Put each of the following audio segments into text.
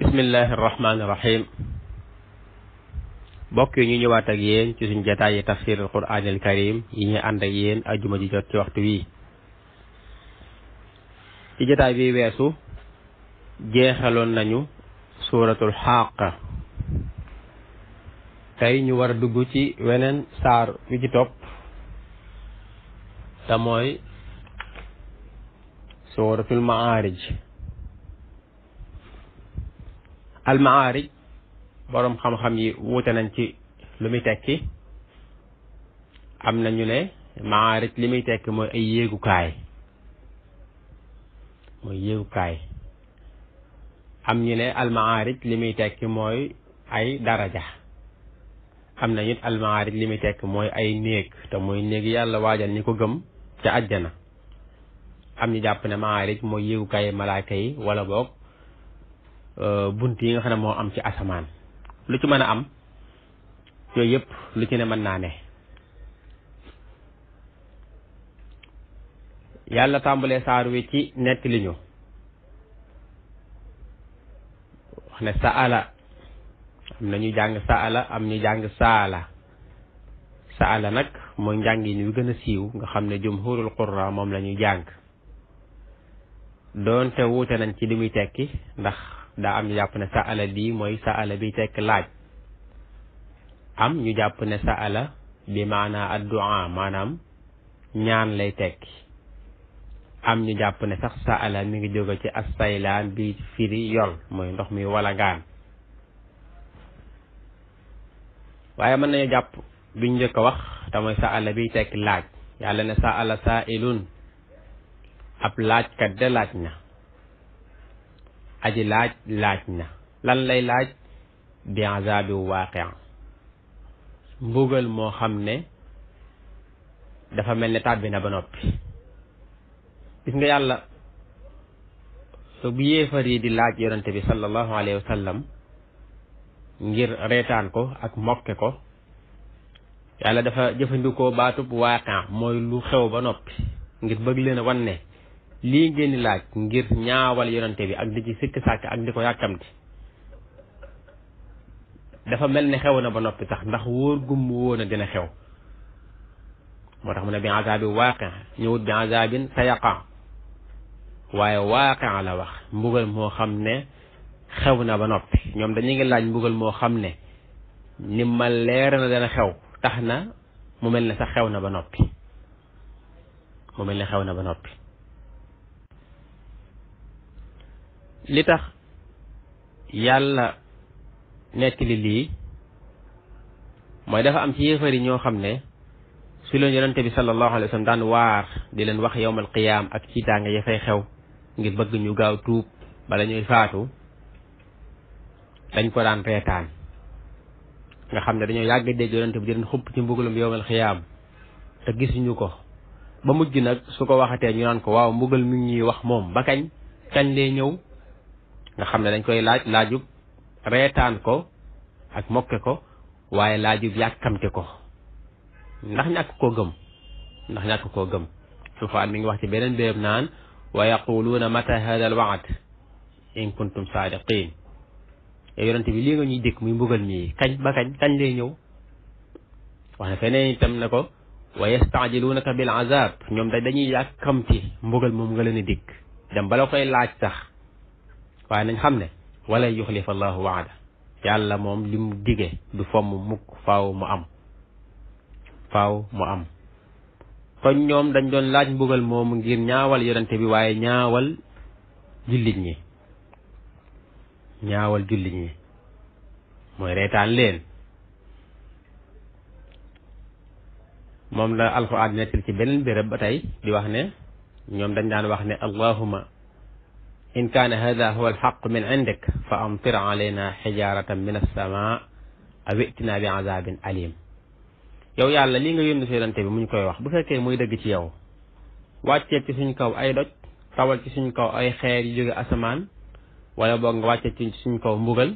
bismillahi irrahmani irrahim bokk yi ñu ñëwaat ak yéen ci suñ jataay yi tafsir al quran al karim yi ñu ànd ak yéen ajuma ji jot ci waxtu wi ci jataay bi weesu jeexaloon nañu suuratul xaaqa tey ñu war a dugg ci weneen saar wi ci topp te mooy suuratul maarij al maarij boroom xam-xam yi wuute nañ ci lu muy tekki am na ñu ne maarij li muy tekki mooy ay yéegukaay am ñu ne al maarij li muy tekki mooy ay daraja am na it al maarij li muy tekki mooy ay néeg te mooy néeg yàlla waajal ñi ko gëm ca àjjana am ñu jàpp ne maarij mooy yéegukaay malaaka yi wala boog bunt yi nga xam ne moo am ci asamaan lu ci mën a am yooyu yëpp lu ci ne mën naa ne yàlla tàmbalee saar wi ci nettali ñu wax ne saala am na ñu jàng saala am ñu jàng saala nag mooy njàngin wi gën a siiw nga xam ne jumhurul qurra moom la ñuy jàng doonte wuute nañ ci li muy tekki ndax daa am ñu jàpp ne saala bi mooy saala bi tekk laaj am ñu jàpp ne saala bi maanaa addu'a maanaam ñaan lay tekki am ñu jàpp ne sax saala mi ngi jóge ci assaylaan bi firi yol mooy ndox mi wala ngaan waaye mën nañu jàpp biñ njëkk a wax te mooy saala bi tekki laaj yàlla ne saala saailun ab laajkat de laaj na aji laaj na lan lay laaj bi azabi waaqi' mbugal moo xam ne dafa mel ne tàbbi na ba noppi gis nga yàlla bu yéefar yi di laaj yonente bi sallallahu alayhi wa sallam ngir reetaan ko ak mokke ko yàlla dafa jëfandikoo baatub waaqi' mooy lu xew ba noppi ngir bëgg leen a wan ne lii ngeen di laaj ngir ñaawal yonante bi ak di ci sikk sàkk ak di ko yàkkamti dafa mel ne xew na ba noppi sax ndax wóor gum woon a dina xew moo tax mu ne bi azabi waaqi' ñëwut bi azabin sayaqa waaye waaqi' la wax mbugal moo xam ne xew na ba noppi ñoom dañu ngi laaj mbugal moo xam ne ni ma leer na dana xew tax na mu mel ne sax xew na ba noppi li tax yàlla nettali lii mooy dafa am ci yéefar yi ñoo xam ne su leen yonente bi sallallahu alayhi wa sallam daan waar di leen wax yawmal qiyaam ak ciitaanga ya fay xew ngir bëgg ñu gaaw tuub bala ñuy faatu dañ ko daan reetaan nga xam ne dañoo yàgg dégg yonente bi di leen xupp ci mbugalum yawmal qiyaam te gisuñu ko ba mujj nag su ko waxatee ñu naan ko waaw mbugal mi ñuy wax moom ba kañ lay ñëw nga xam ne dañ koy laajub reetaan ko ak mokke ko waaye laajub yàkkamte ko ndax ñàkk koo gëm Sufyaan mi ngi wax ci beneen béréb naan wa yaquluuna mata hada al wa'd in kuntum saadiqin yow yonente bi lii nga ñuy dikk muy mbugal mi kañ lay ñëw wax ne feneen itam ne ko wa yastaajiluunaka bil azab ñoom dañuy yàkkamti mbugal moom nga leen di dikk dem bala koy laaj sax waaye nañ xam ne wala yuxlifa allahu waada yàlla moom li mu dige du fomm mukk faaw mu am kon ñoom dañ doon laaj mbugal moomu ngir ñaawal yonente bi waaye ñaawal jullit ñi mooy reetaan leen moom la alxuraan nettal ci beneen béréb ba tey di wax ne ñoom dañ daan wax ne allahumma in kaana hada huwa alxaq min indik fa amtir alayna xijaratan min alsama aw itina bi azabin alim yow yàlla lii nga yónni si yonente bi mu ñu koy wax bu fekkee muy dëgg ci yow wàccee ci suñ kaw ay doj tawal ci suñ kaw ay xeer yu jóge asamaan wala boog nga wàccee ci suñ kaw mbugal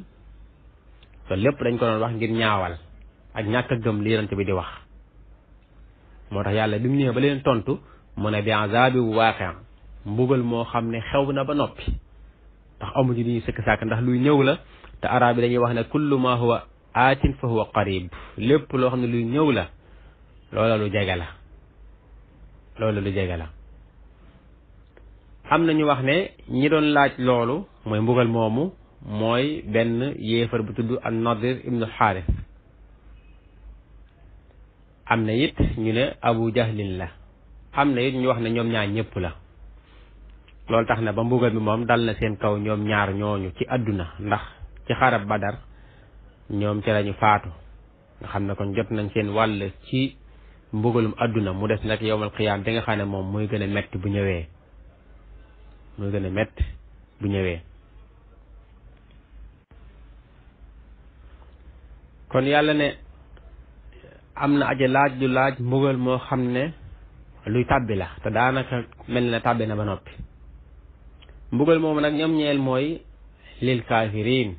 te lépp dañ ko doon wax ngir ñaawal ak ñàkk a gëm li yonente bi di wax moo tax yàlla bi mu ñëwee ba leen tontu mu ne bi azabi waaqi' mbugal moo xam ne xew na ba noppi ndax amuñu li ñuy sëkk sàkk ndax luy ñëw la te arab yi dañuy wax ne kullu ma huwa aatin fa huwa qarib lépp loo xam ne luy ñëw la loola lu jege la loolu lu jege la. am na ñu wax ne ñi doon laaj loolu mooy mbugal moomu mooy benn yéefar bu tudd an-Nadir ibnu Xaaris am na it ñu ne Abu Jahlin la am na it ñu wax ne ñoom ñaar ñëpp la. loolu tax na ba mbugal mi moom dal na seen kaw ñoom ñaar ñooñu ci àdduna ndax ci xarab Badar ñoom ci lañu faatu nga xam ne kon jot nañ seen wàll ci mbugalum àdduna mu des nag yowmal qiyaam bi nga xam ne moom muy gën a metti bu ñëwee muy gën a metti bu ñëwee. kon yàlla ne am na aja laaj du laaj mbugal moo xam ne luy tàbbi la te daanaka mel na tàbbi na ba noppi. mbugal moomu nag ñoom ñeel mooy lil kaafiriin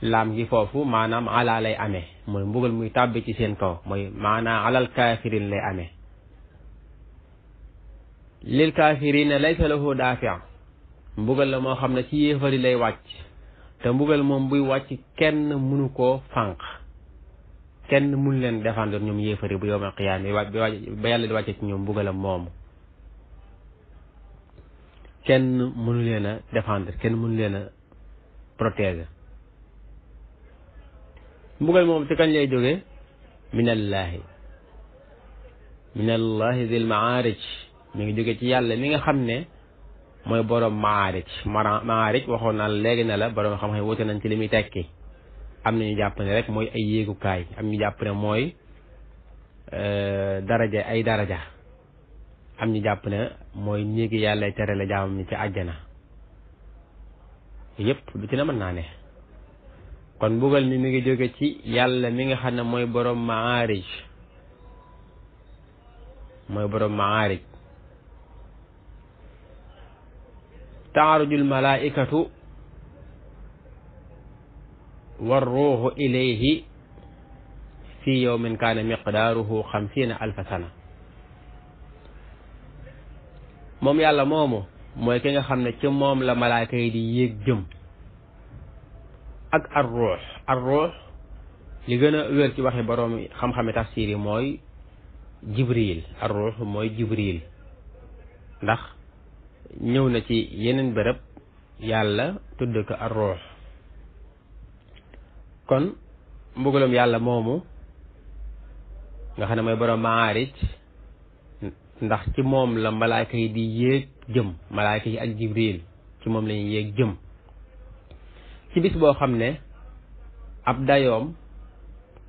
laam gi foofu maanaam ala lay amee mooy mbugal muy tàbbi ci seen kaw mooy maanaam alal kaafiriin lay amee. lil kaafiriin laysa lahu daafi' mbugal la moo xam ne ci yéefari lay wàcc te mbugal moom buy wàcc kenn mënu koo fànq kenn mun leen défendre ñoom yéefari bu yawmal qiyaama ba yàlla di wàcce ci ñoom mbugalam moomu kenn mënu leen a défendre kenn mënu leen a protéger. mbugal moom ci kañ lay jógee minallahi zil maarij mi ngi jóge ci yàlla mi nga xam ne mooy borom maarij waxoon naa léegi ne la borom xam-xam wute nañ ci li muy tekki. am na ñu jàpp ne rek mooy ay yéegukaay am ñu jàpp ne mooy daraja am ñu jàpp ne mooy néegi yàlla tere la jaamam ñi ci àjjana yépp du ci na mën naa ne. kon mbugal mi ngi jóge ci yàlla mi nga xam ne mooy borom maarij taarujul malaaikatu war ruuxu ilayhi fi yawmin kaana miqdaaruhu 50,000 sana. moom yàlla moomu mooy ki nga xam ne ci moom la malaaka yi di yéeg jëm ak ar ruux li gën a wér ci waxi borom xam-xami tafsiir yi mooy jibril ar ruux mooy jibril ndax ñëw na ci yeneen bërëb yàlla tudd ko ar ruux. kon mbugalum yàlla moomu nga xam ne mooy borom maarij ndax ci moom la malaaka yi di yéeg jëm malaaka yi ak jibril ci moom lañuy yéeg jëm ci bis boo xam ne ab dayoom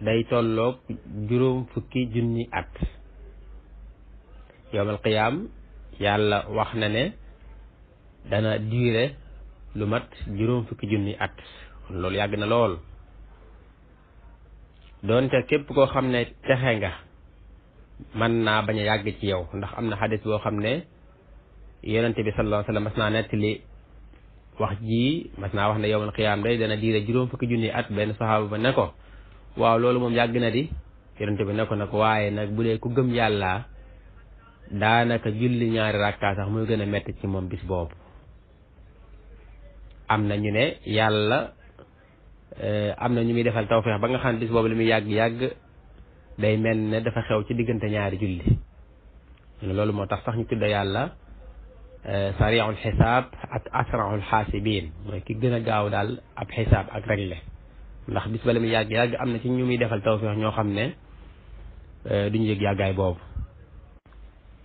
day tolloog 50,000 at. yawmal qiyaam yàlla wax na ne dana durer lu mat 50,000 at kon loolu yàgg na lool. doonte képp koo xam ne texe nga mën naa bañ a yàgg ci yow ndax am na xadis boo xam ne yonente bi sallallahu alayhi wa sallam mas naa nettali wax ji mas naa wax ne yawmal qiyaam day dana diire 50,000 at benn saxaaba ba ne ko waaw loolu moom yàgg na di yonente bi ne ko nag waaye nag bu dee ku gëm yàlla daanaka julli 2 rakka sax muy gën a metti ci moom bis boobu. am na ñu ne yàlla am na ñu muy defal tawfeex ba nga xam ne bis boobu li muy yàgg day mel ne dafa xew ci diggante 2 julli loolu moo tax sax ñu tudda yàlla sari'ul xisaab ak asra'ul xaasibiin mooy ki gën a gaaw daal ab xisaab ak réglé ndax bis ba li muy yàgg am na ci ñu muy defal tawfeex ñoo xam ne duñu yëg yàggaay boobu.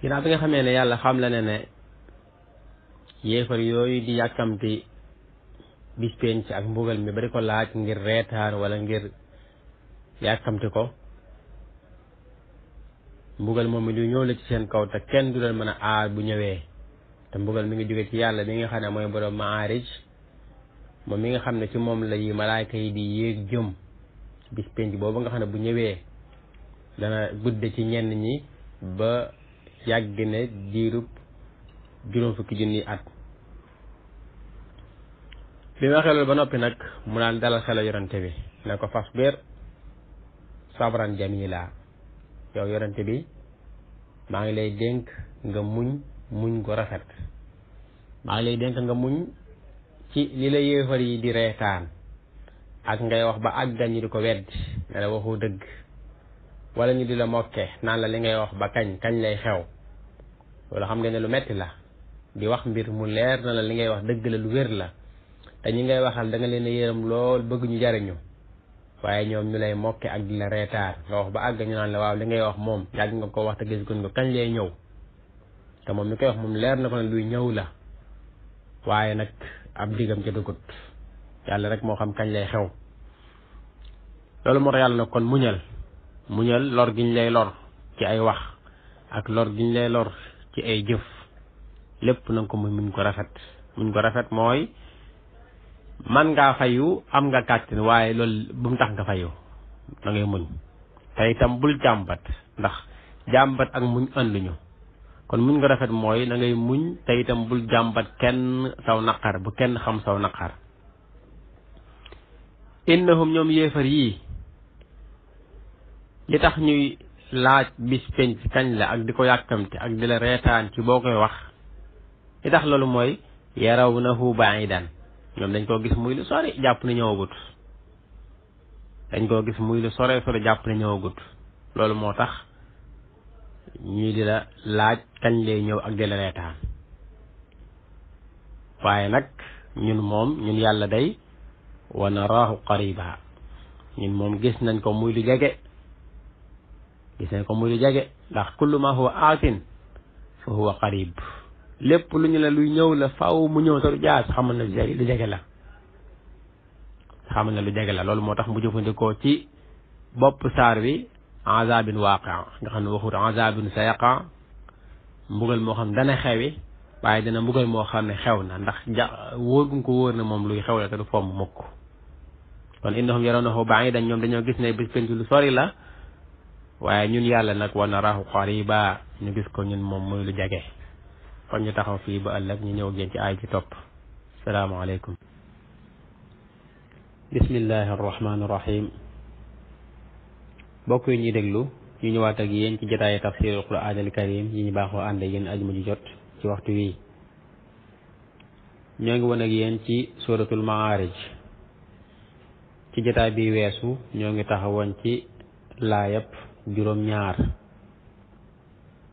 ginnaaw bi nga xamee ne yàlla xam la ne yéefar yooyu di yàkkamti bis penc ak mbugal mi bari ko laaj ngir reetaan wala ngir yàkkamti ko mbugal moom mi du ñëw la ci seen kaw te kenn du leen mën a aar bu ñëwee te mbugal mi ngi jóge ci yàlla mi nga xam ne mooy borom maarij moom mi nga xam ne ci moom la yi malaayka yi di yéeg jëm bis penc boobu nga xam ne bu ñëwee dana gudde ci ñenn ñi ba yàgg ne diirub 50,000 at. bi ma waxee loolu ba noppi nag mu naan dalal xel yorante bi ne ko fasbir sabran jamila yow yorante bi maa ngi lay dénk nga muñ gu rafet maa ngi lay dénk nga muñ ci li la yéefar yi di reetaan ak ngay wax ba àggal ñu di ko weddi ne la waxu dëgg wala ñu di la mokke naan la li ngay wax ba kañ lay xew loolu xam nga ne lu metti la di wax mbir mu leer na la li ngay wax dëgg la lu wér la te ñi ngay waxal da nga leen a yërëm lool bëgg ñu jariñu waaye ñoom ñu lay mokke ak di la reetaan nga wax ba àgg ñu naan la waaw li ngay wax moom yàgg nga ko wax te gis gun ko kañ lay ñëw te moom mi koy wax moom leer na ko ne luy ñëw la waaye nag ab digam ca dëggut yàlla rek moo xam kañ lay xew loolu moo tax yàlla nag kon muñal lor giñ lay lor ci ay wax ak lor giñ lay lor ci ay jëf lépp na nga ko muñ ko rafet mooy man ngaa fayu am nga kàttan waaye loolu bu mu tax nga fayu da ngay muñ te itam bul jàmbat ndax jàmbat ak muñ ànduñu kon muñ ko rafet mooy da ngay muñ te itam bul jàmbat kenn saw naqar bu kenn xam saw naqar innahum ñoom yéefar yii li tax ñuy laaj bis penc kañ la ak di ko yàkkamte ak di la reetaan ci boo koy wax li tax loolu mooy yarawnahu ba'idan ñoom dañ koo gis muy lu sori jàpp ne ñëwagut jàpp ne ñëwagut loolu moo tax ñuy di la laaj kañ lay ñëw ak di la reetaan waaye nag ñun yàlla day wa naraahu qariba ñun moom gis nañ ko muy lu jege ndax kullu ma huwa aatin fa huwa qarib lépp lu ñu la luy ñëw la faaw mu ñëw te du jaas xamal na lu jege la loolu moo tax mu jëfandikoo ci bopp saar bi azabin waaqia nga xam ne waxut azabin sayaqa mbugal moo xam dana xewi waaye dana mbugal moo xam ne xew na ndax wóor gu ko wóor na moom luy xew la te du fomm mukk kon innahum yarawnahu ba'idan ñoom dañoo gis ne bis penc lu sori la waaye ñun yàlla nag wa naraahu qariba ñu gis ko ñun moom muy lu jege kon ñu taxaw fii ba ëllëg ñu ñëw génn ci aay ci topp salaamaaleykum bismillahi arrahmani irrahim bokk yi ñuy déglu ñu ñëwaat ak yéen ci jotaayu tafsirul qur'aan al karim yi ñu baaxoo ànd yéen ajuma ju jot ci waxtu wi ñoo ngi woon ak yéen ci suratul ma'aarij ci jotaay bi weesu ñoo ngi taxawoon ci laayab juróom-ñaar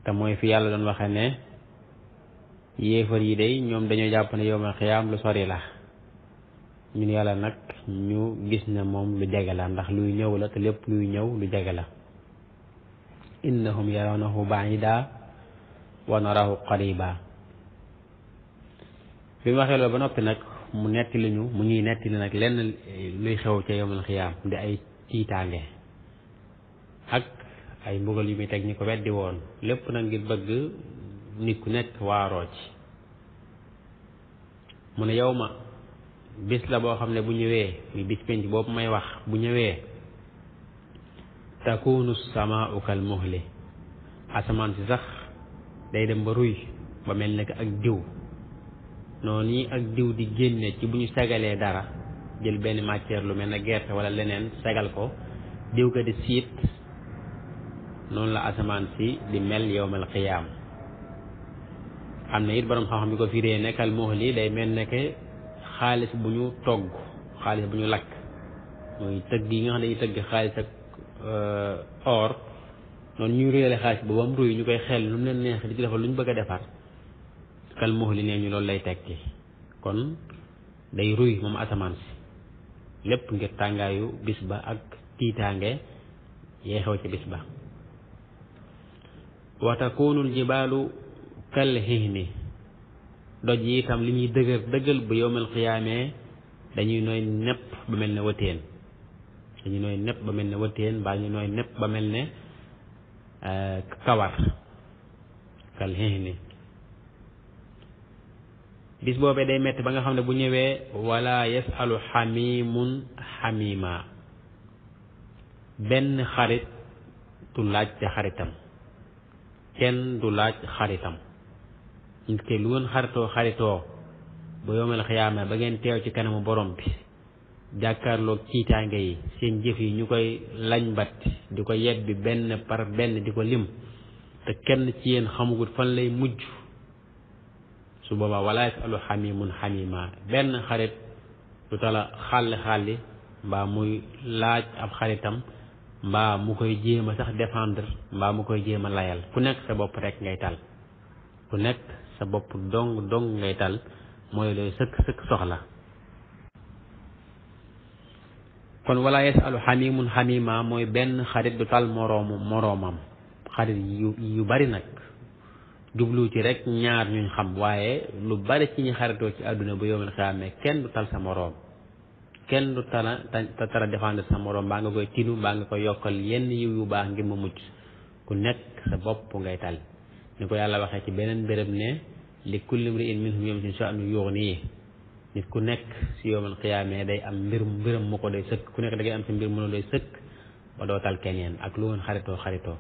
te mooy fi yàlla doon waxe ne yéefar yi day ñoom dañoo jàpp ne yawmal xiyaam lu sori la ñun yàlla nag ñu gis ne moom lu jege la ndax luy ñëw la te lépp luy ñëw lu jege la innahum yarawnahu ba'ida wa narahu qariba bi mu waxee loolu ba noppi nag mu ñuy nettali nag lenn luy xew ca yawmal xiyaam di ay tiitaange ak ay mbugal yu muy teg ñi ko weddi woon lépp nag ngir bëgg nit ku nekk waaroo ci mu ne yow ma bis la boo xam ne bu ñëwee muy bis penc boobu may wax bu ñëwee takunu samaa'u kal muhli asamaan si sax day dem ba ruy ba mel ne ak diw noonu yi ak diw di génne ci bu ñu sagalee dara jël benn matière lu mel ne gerte wala leneen sagal ko diw ga di siit noonu la asamaan si di mel yawmal qiyaam am na it borom xam-xam bi ko firee nekkal muhli day mel ne xaalis bu ñu togg xaalis bu ñu lakk mooy tëgg yi nga xam ne dañuy tëgg xaalis ak or noonu ñuy réyale xaalis ba mu ruy ñu koy xel lu mu leen neex di ci defal lu ñu bëgg a defar kal muhli nee ñu loolu lay tekki kon day ruy moom asamaan si lépp ngir tàngaayu bis ba ak tiitaange yee xew ci bis ba wa takunul jibaalu kal hihni doj yi itam li ñuy dëggal bu yawmal qiyaamee dañuy nooy nepp ba mel ne wëteen mbaa ñu nooy nepp ba mel ne kawar kal hihni bis boobee day metti ba nga xam ne bu ñëwee wala yasalu xamimun xamima benn xarit du laaj te xaritam kenn du laaj xaritam nit ke lu ngeen xaritoo bu yawmal xiyaama ba ngeen teew ci kanamu borom bi jàkkaarloog ciitaange yi seen jëf yi ñu koy lañbat di ko yebbi benn par benn di ko lim te kenn ci yéen xamagut fan lay mujj su boobaa wala yasalu xamimun xamima benn xarit du tala xàlli mbaa muy laaj ab xaritam mbaa mu koy jéem a sax défendre mbaa mu koy jéem a layal ku nekk sa bopp rek ngay tal ku nekk sa bopp dong ngay tal mooy looy sëkk soxla kon wala yasalu xamimun xamima mooy benn xarit du tal moroomam xarit yu bari nag jublu ci rek ñaar ñuñ xam waaye lu bari ci ñi xaritoo ci àdduna bu yowmal xiyaama kenn du tal sa moroom kenn du tara défendre sa moroom mbaa nga koy tinu mbaa nga koy yokkal yenn yiw yu baax ngir mu mucc ku nekk sa bopp ngay tal ni ko yàlla waxee ci beneen béréb ne li kulli imri'in minhum yawma sha'nun yughnihi nit ku nekk si yowmal xiyaama day am mbiram mu ko doy sëkk ku nekk da ngay am sa mbir mu doy sëkk ba doo tal keneen ak lu woon xaritoo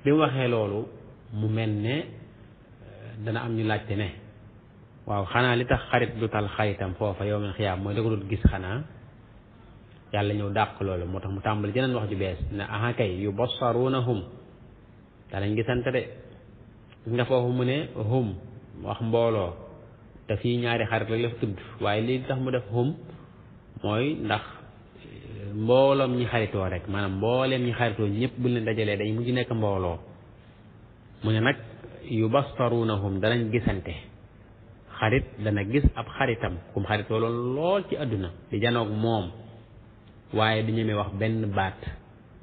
bi mu waxee loolu mu mel ne dana am ñu laajte ne waaw xanaa li tax xarit du tal xaritam foofa yawmal xiyaam mooy da ko dul gis xanaa yàlla ñëw dàq loolu moo tax mu tàmbali jeneen wax ju bees ne aha kay yubassarunahum danañ gisante de gis nga foofu mu ne hum wax mbooloo te fii ñaari xarit rek la fa tudd waaye lii tax mu def hum mooy ndax mbooloom ñi xaritoo rek maanaam mbooleem ñi xaritoo ñëpp buñ leen dajalee dañ mujj nekk mbooloo mu ne nag yubassarunahum danañ gisante xarit dana gis ab xaritam kum xaritoo lool ci àdduna di janoog moom waaye du ñemee wax benn baat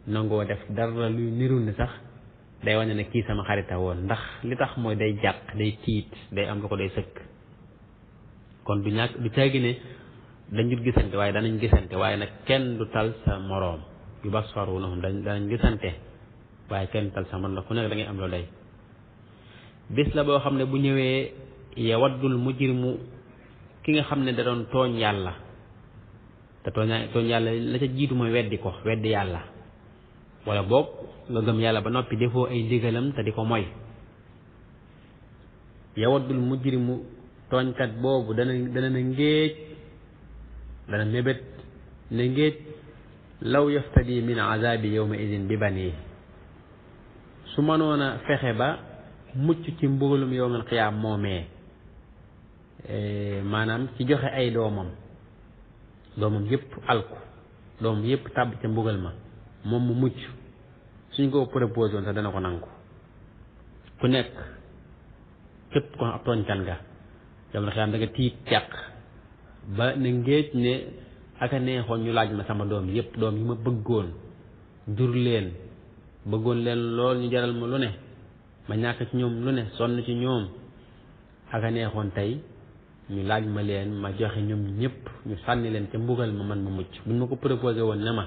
nangoo def dara luy niru ni sax day wane ne kii sama xarita woon ndax li tax mooy day jàq day tiit day am lu ko day sëkk kon du ñàkk du caagi ne dañ dul gisante waaye danañ gisante waaye nag kenn du tal sa moroom yubassarunahum danañ gisante waaye kenn du tal sa moroom ndax ku nekk da ngay am loo day bis la boo xam ne bu ñëwee yawaddul mujrimu ki nga xam ne da doon tooñ yàlla te tooñ yàlla la ca jiitu mooy weddi yàlla wala boog nga gëm yàlla ba noppi defoo ay ndigalam te di ko moy yawaddul mujrimu tooñkat boobu dana na ngéej dana mébét ne ngéej law yaftadi min azabi yawma idin bi banii su mënoon a fexe ba mucc ci mbugalum yawmal qiyaam moomee maanaam ci joxe ay doomam yépp alku doomam yépp tàbb ca mbugal ma moom mu mucc suñ ko proposé woon sax dana ko nangu ku nekk képp ko ab tooñkan nga yawmal qiyaam da nga tiit càq ba ne ngéej ne aka neexoon ñu laaj ma sama doom yépp doom yi ma bëggoon jur leen bëggoon leen lool ñu jaral ma lu ne ma ñàkk ci ñoom lu ne sonn ci ñoom aka neexoon tey ñu laaj ma leen ma joxe ñoom ñëpp ñu sànni leen ca mbugal ma man ma mucc buñ ma ko proposé woon ne ma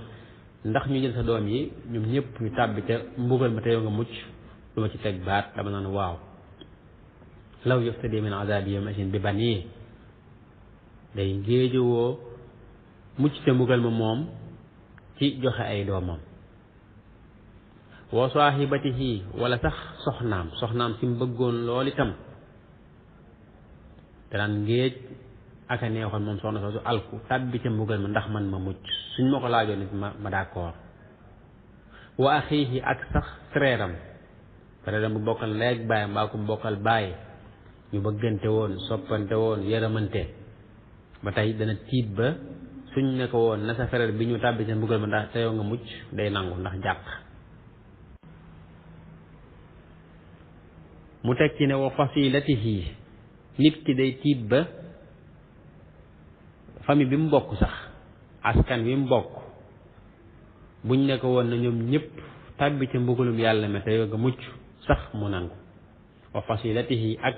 ndax ñu jël sa doom yi ñoom ñëpp ñu tàbbi ca mbugal ma te yow nga mucc du ma ci teg baat dama naan waaw law yaftadi min azabi yawma idin bi banii day ngéejowoo mucc ca mbugal ma moom ci joxe ay doomam wa saahibatihi wala sax soxnaam si mu bëggoon lool itam danaan ngéej aka neexoon moom soxna soosu alku tàbbi ca mbugal ma ndax man ma mucc suñ ma ko laajoon nit ma d'accord wa axiihi ak sax frère am bu bokkal ndey ak baay mbaa ku bokkal baay ñu bëggante woon soppante woon yërëmante ba tey dana tiit ba suñ ne ko woon na sa frère bi ñu tàbbi ca mbugal ma ndax te yow nga mucc day nangu ndax jàq mu teg ci ne wa fasilatihi nit ki day tiit ba famille bi mu bokk sax askan wi mu bokk buñ ne ko woon na ñoom ñëpp tàbbi ca mbugalum yàlla me te yow nga mucc sax mu nangu wa fasilatihi ak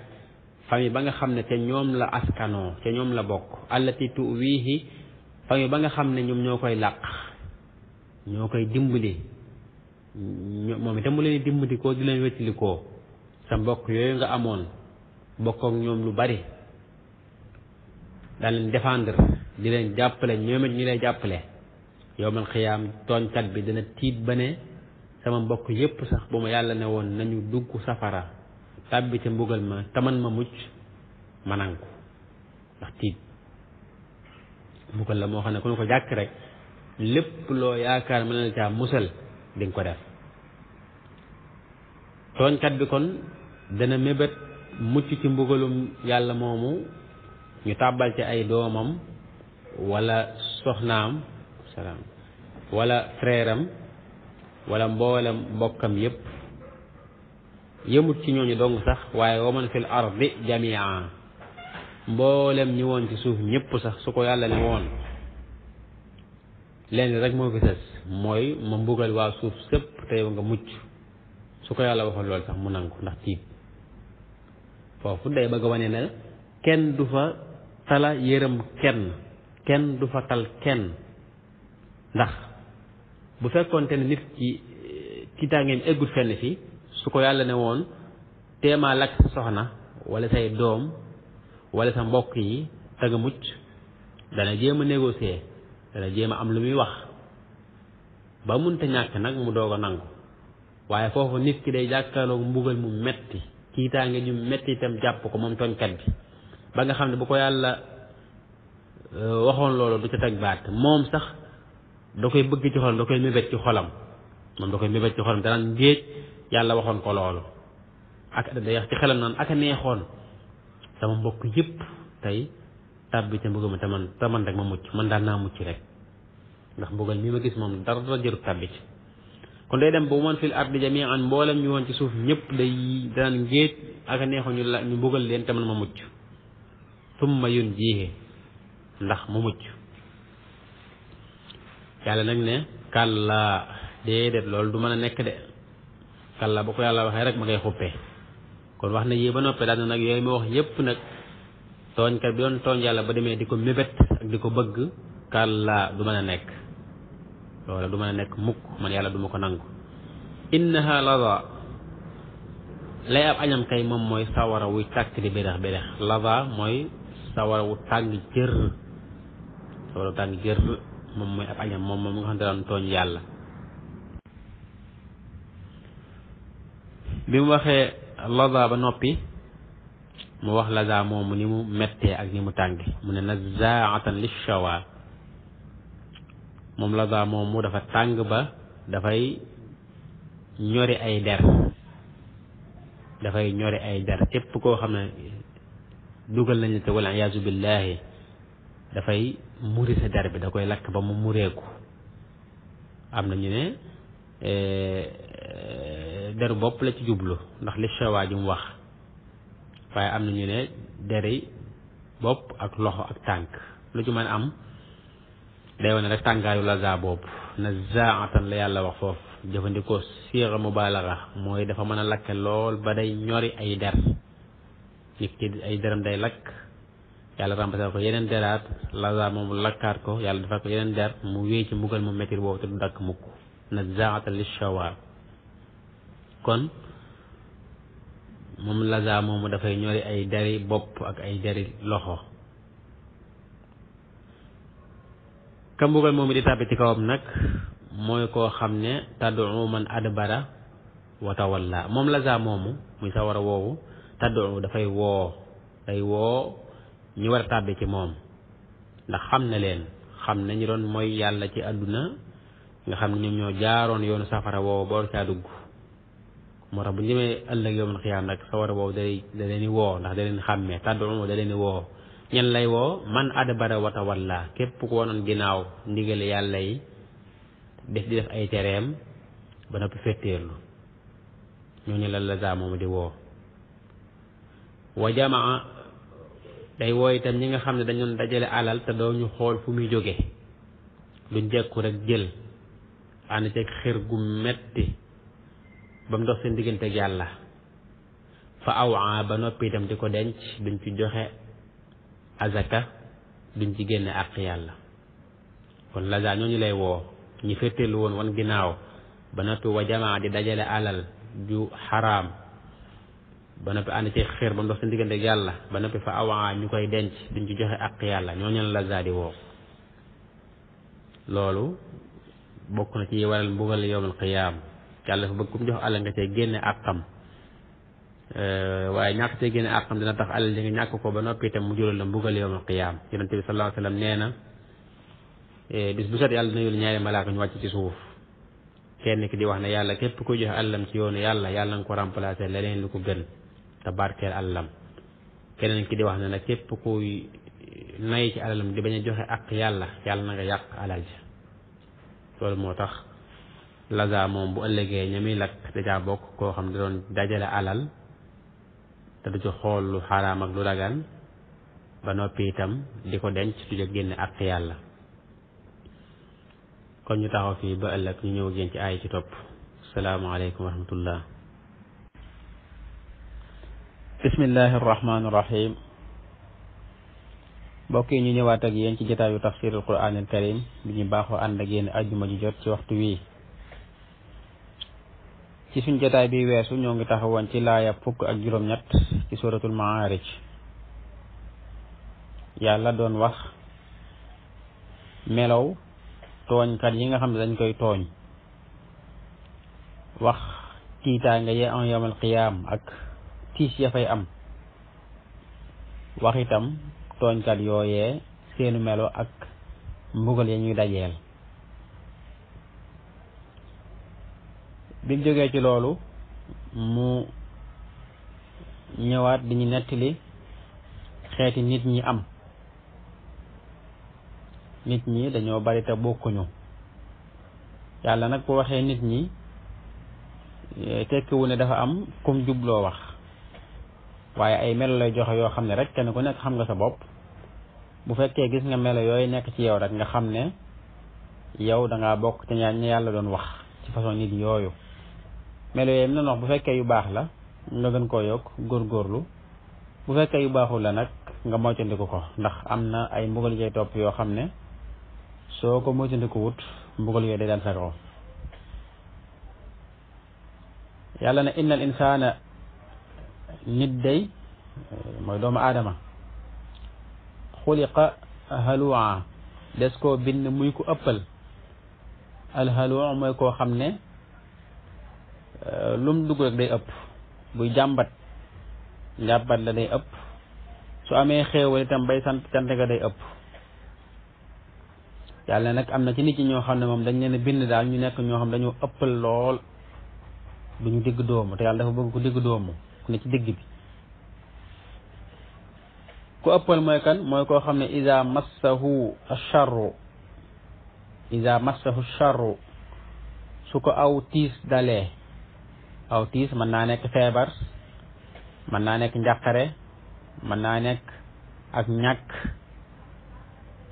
famille ba nga xam ne te ñoom la askanoo te ñoom la bokk allati tuwihi famille ba nga xam ne ñoom ñoo koy làq ñoo koy dimbali moom itam mu leen dimbali koo di leen wettili koo sa mbokk yooyu nga amoon bokk ak ñoom lu bari daan leen défendre di leen jàppale ñoom it ñu lay jàppale yawmal xiyaam tooñkat bi dina tiit ba ne sama mbokk yépp sax bu ma yàlla ne woon nañu dugg safara tàbbi ca mbugal ma taman ma mucc ma nangu ndax tiit mbugal la moo xam ne ku ne ko jàkk rek lépp loo yaakaar mën na caa musal di nga ko def tooñkat bi kon dana mébét mucc ci mbugalum yàlla moomu ñu tàbbal ci ay doomam wala soxnaam salaam wala frère am wala mboolem mbokkam yépp yëmut ci ñooñu dong sax waaye wa man fil ardi jami'a mboolem ñi woon ci suuf ñépp sax su ko yàlla ne woon leen rek moo fi sës mooy ma mbugal waa suuf sëpp te yow nga mucc su ko yàlla waxoon loolu sax mu nangu ndax tiit foofu day bëgg a wane ne kenn du fa tala yërëm kenn du fa tal kenn ndax bu fekkoonte ne nit ci tiitaangeem eggut fenn fi su ko yàlla ne woon teemaa lakk sa soxna wala say doom wala sa mbokk yi te nga mucc dana jéem a négocier dana jéem a am lu muy wax ba munta ñàkk nag mu doog a nangu waaye foofu nit ki day jàkkaarloog mbugal mu metti tiitaange ñu metti itam jàpp ko moom tooñkat bi ba nga xam ne bu ko yàlla waxoon loolu du ca teg baat moom sax da koy bëgg ci xolam da koy mébét ci xolam moom da koy mébét ci xolam danaan ngéej yàlla waxoon ko loolu ak day wax ci xelam naan ak a neexoon sama mbokk yëpp tey tàbbi ca mbugal ma te man rek ma mucc man daan naa mucc rek ndax mbugal mi ma gis moom dara jërut tàbbi ci kon day dem ba man fil ardi jami'an mboolem ñu woon ci suuf ñëpp daan ngéej ak a neexoon ñu mbugal leen te man ma mucc summa yunjihi ndax mu mucc yàlla nag ne kàllaa déedéet loolu du mën a nekk de kàllaa bu ko yàlla waxee rek ma ngay xuppee kon wax na yii ba noppee daal nag yooyu ma wax yépp nag tooñkat bi doon tooñ yàlla ba demee di ko mébét ak di ko bëgg kàllaa du mën a nekk loola du mën a nekk mukk man yàlla du ma ko nangu innaha lada lay ab añam kay moom mooy sawara wuy tàkk di bédax bédax lada mooy sawara wu tàng jër sawara wu tàng jër moom mooy ab añam moom nga xam ne daan tooñ yàlla bi mu waxee lada ba noppi mu wax lada moomu ni mu mettee ak ni mu tànge mu ne nazaatan lishawa moom lada moomu dafa tàng ba dafay ñori ay der képp koo xam ne dugal nañ la te wala iyaazu billahi dafay muri sa der bi da koy lakk ba mu mureeku am na ñu ne deru bopp la ci jublu ndax li shawaa ji mu wax waaye am na ñu ne deri bopp ak loxo ak tànk lu ci mën am day wane rek tàngaayu laza boobu nazaatan la yàlla wax foofu jëfandikoo siira mubaalaga mooy dafa mën a lakke lool ba day ñori ay der nit ki ay deram day lakk yàlla remplacé ko yeneen deraat laza moom lakkaat ko yàlla defal ko yeneen der mu wéy ci mbugal mu mettir boobu te du dakk mukk nazaatan lishawa kon moom laza moomu dafay ñori ay deri bopp ak ay deri loxo ka mbugal moomu di tàbbi ci kawam nag mooy koo xam ne tad'u man adbara wa tawalla moom laza moomu muy sawara woowu tad'u dafay day woo ñu war a tàbbi ci moom ndax xam na leen xam na ñu doon mooy yàlla ci àdduna nga xam ne ñoom ñoo jaaroon yoonu safara woowu ba war caa dugg moo tax bu ñu demee ëllëg yawmal xiyaam nag sawara boobu da leen di woo ndax da leen xàmmee tàddu da leen di woo ñan lay woo man adbara wa tawalla képp ku wonoon ginnaaw ndigale yàlla yi di def ay tereem ba noppi fetteerlu ñooñu la laza moomu di woo wa jamaa day woo itam ñi nga xam ne dañoon dajale alal te doo ñu xool fu muy jóge duñ jekku rek jël ànd ceeg xër gu metti ba mu dox seen diggante ak yàlla fa awaa ba noppi itam di ko denc duñ ci joxe azaka duñ ci génne àq yàlla kon laza ñooñu lay woo ñi féeteelu woon wan ginnaaw ba noppi wa jamaa di dajale alal ju xaraam ba noppi ànd ci xeer ba mu dox seen diggante ak yàlla ba noppi fa awaa ñu koy denc duñ ci joxe àq yàlla ñooñu la laza di woo loolu bokk na ci waral mbugal yawmal qiyaam yàlla dafa bëgg ku mu jox alal nga cay génne àqam waaye ñàkk cay génne àqam dina tax alal ji nga ñàkk ko ba noppi itam mu jural la mbugal yawmal qiyaam yonent bi sallallahu alayhi wa sallam nee na bis bu set yàlla dina yónni ñaari malaaka ñu wàcc ci suuf kenn ki di wax ne yàlla képp kuy joxe alalam ci yoonu yàlla yàlla nga ko remplacer leneen lu ko gën te te barkeel alalam. keneen ki di wax ne nag képp kuy nay ci alalam di bañ a joxe ak yàlla na nga yàq alal ji. loolu moo tax laza moom bu ëllëgee ñami lakk dajaa bokk koo xam ne doon dajale alal te du ci xool lu xaraam ak lu dagan ba noppi itam di ko denc du ca génne ak yàlla. kon ñu taxaw fii ba ëllëg ñu ñëw génn ci aay ci topp. asalaamaaleykum wa rahmatullah. bismillahi arrahmani irrahim. mbokk yi ñu ñëwaat ak yéen ci jotaayu tafsirul quraanil karim bi ñu baaxoo ànd ak yéen ajjuma ji jot ci waxtu wii. ci suñ jotaay bi weesu ñoo ngi taxawoon ci laaya fukk ak juróom-ñett ci suratul maarij. yàlla doon wax melow tooñkat yi nga xam ne dañ koy tooñ, wax tiitaanga ya am yawmal qiyaam ak tiis ya fay am, wax itam tooñkat yooyee seenu melo ak mbugal ya ñuy dajeel. biñ jógee ci loolu mu ñëwaat di ñu nettali xeeti nit ñi am. nit ñi dañoo bari te bokkuñu. yàlla nag bu waxee nit ñi tekkiwu ne dafa am kum jubloo wax, waaye ay melo lay joxe yoo xam ne rek kenn ku nekk xam nga sa bopp. bu fekkee gis nga melo yooyu nekk ci yow rek nga xam ne yow dangaa bokk te ñaan ñi yàlla doon wax ci façon nit yooyu. melo yooyu mu wax bu fekkee yu baax la nga gën koo yokk góorgóorlu, bu fekkee yu baaxul la nag nga moytandiku ko, ndax am na ay mbugal yooyu topp yoo xam ne soo ko moytandiku wut mbugal yooyu day daan sa kaw. yàlla ne innal insaana, nit day mooy doomu aadama, xuliqa halua, des koo bind muy ko ëppal. alhaluu mooy koo xam ne lum dugg rek day ëpp. buy jàmbat njàmbat la day ëpp, su amee xéewal itam bay sant cant ga day ëpp. yàlla nag am na ci nit ñi ñoo xam ne moom dañ leen a bind daal ñu nekk ñoo xam dañoo ëppal lool, duñu digg doomu, te yàlla dafa bëgg ku digg doomu ku ne ci digg bi. ku ëppal mooy kan? mooy koo xam ne iza massahu charru, su ko aw tiis dalee. aw tiis mën naa nekk feebar, mën naa nekk njàqare, mën naa nekk ak ñàkk,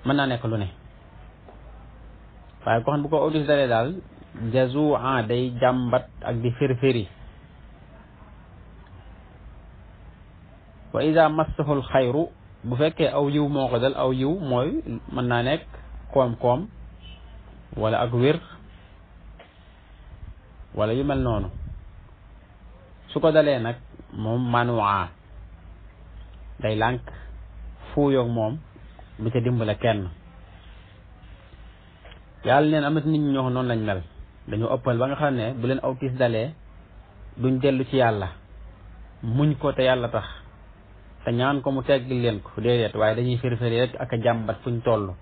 mën naa nekk lu ne. waaye ko xam bu ko aw tiis dalee daal jazua, day jàmbat ak di firfiri. wa iza massahul xayru, bu fekkee aw yiw moo ko dal, aw yiw mooy mën naa nekk koom-koom wala ak wér wala yu mel noonu. su ko dalee nag moom manua, day lànk fuuyoog moom du ca dimbale kenn. yàlla neen am na nit ñi ñoo xam noonu lañ mel, dañoo ëppal ba nga xam ne bu leen aw tiis dalee duñ dellu ci yàlla muñ ko te yàlla tax te ñaan ko mu teggil leen ko, déedéet, waaye dañuy fériféri rek ak a jàmbat fuñ toll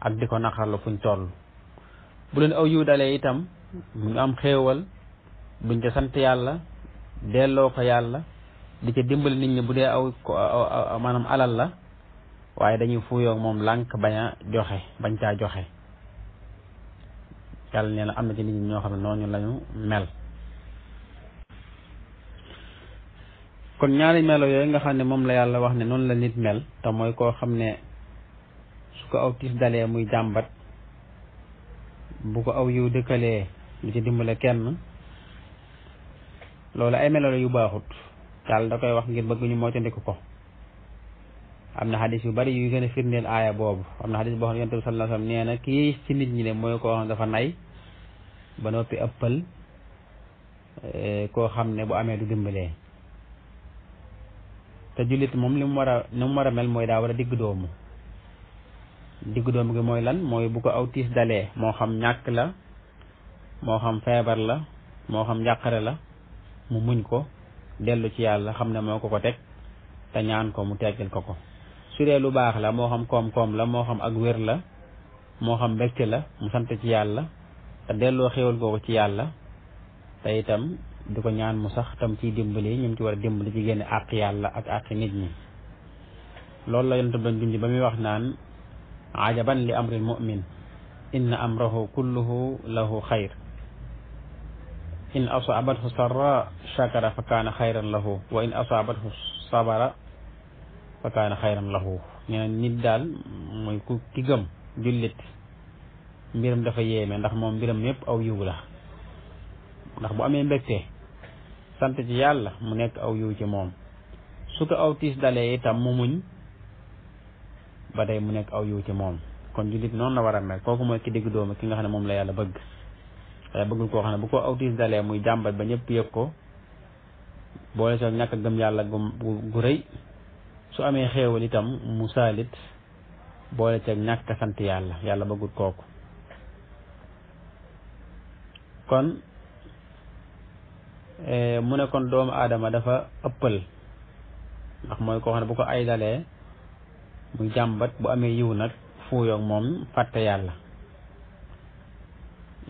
ak di ko naqarlu fuñ toll. bu leen aw yiw dalee itam ñu am xéewal duñ ca sant yàlla, delloo ko yàlla, di ca dimbali nit ñi bu dee aw maanaam alal la, waaye dañuy fuuyoog moom lànk bañ caa joxe. yàlla nee na am na ci nit ñi ñoo xam ne noonu lañu mel. kon ñaari melo yooyu nga xam ne moom la yàlla wax ne noonu la nit mel, te mooy koo xam ne su ko aw tiis dalee muy jàmbat, bu ko aw yiw dëkkalee lu ci dimbale kenn, loolu ay melo yu baaxut. yàlla da koy wax ngir bëgg ñu moytandiku ko. am na xadis yu bari yu gën a firndeel aaya boobu. am na xadis boo xam ne yonent bi sallallahu alayhi wasallam nee na kii ci nit ñi de mooy koo xam ne dafa nay ba noppi ëppal, koo xam ne bu amee du dimbalee. te jullit moom ni mu war a mel mooy daa war a digg doomu. digg doomu gi mooy lan? mooy bu ko aw tiis dalee, moo xam ñàkk la, moo xam feebar la, moo xam njàqare la, mu muñ ko, dellu ci yàlla xam ne moo ko teg, te ñaan ko mu teggil ko. su dee lu baax la, moo xam koom-koom la, moo xam ak wér la, moo xam mbégte la, mu sant ci yàlla te delloo xéwal googu ci yàlla, te itam di ko ñaan mu sax tam ciy dimbali ñu ci war a dimbali ci génne àq yàlla ak àq nit ñi. loolu la yonent bi doon junj ba muy wax naan ajaban li amril mu'min inna amrahu kulluhu lahu xayr in asaabathu sarra shakara fa kaana xayran lahu wa in asaabathu sabara fa kaana xayran lahu. nee nit daal mooy ku ki gëm jullit mbiram dafa yéeme ndax moom mbiram yépp aw yiw la, ndax bu amee mbégte sant ci yàlla mu nekk aw yiw ci moom, su ko aw tiis dalee itam mu muñ ba day mu nekk aw yiw ci moom. kon jullit noonu la war a mel, kooku mooy ki digg doomu ki nga xam ne moom la yàlla bëgg. waaye bëggul koo xam ne bu ko aw tiis dalee muy jàmbat ba ñëpp yëg ko, boole soo ñàkk a gëm yàlla gu rëy, su amee xéewal itam mu saalit boole ceeg ñàkk a sant yàlla. yàlla bëggul kooku. kon mu ne kon doomu aadama dafa ëppal, ndax mooy koo xam ne bu ko ay dalee muy jàmbat, bu amee yiw nag fuuyoog moom fàtte yàlla.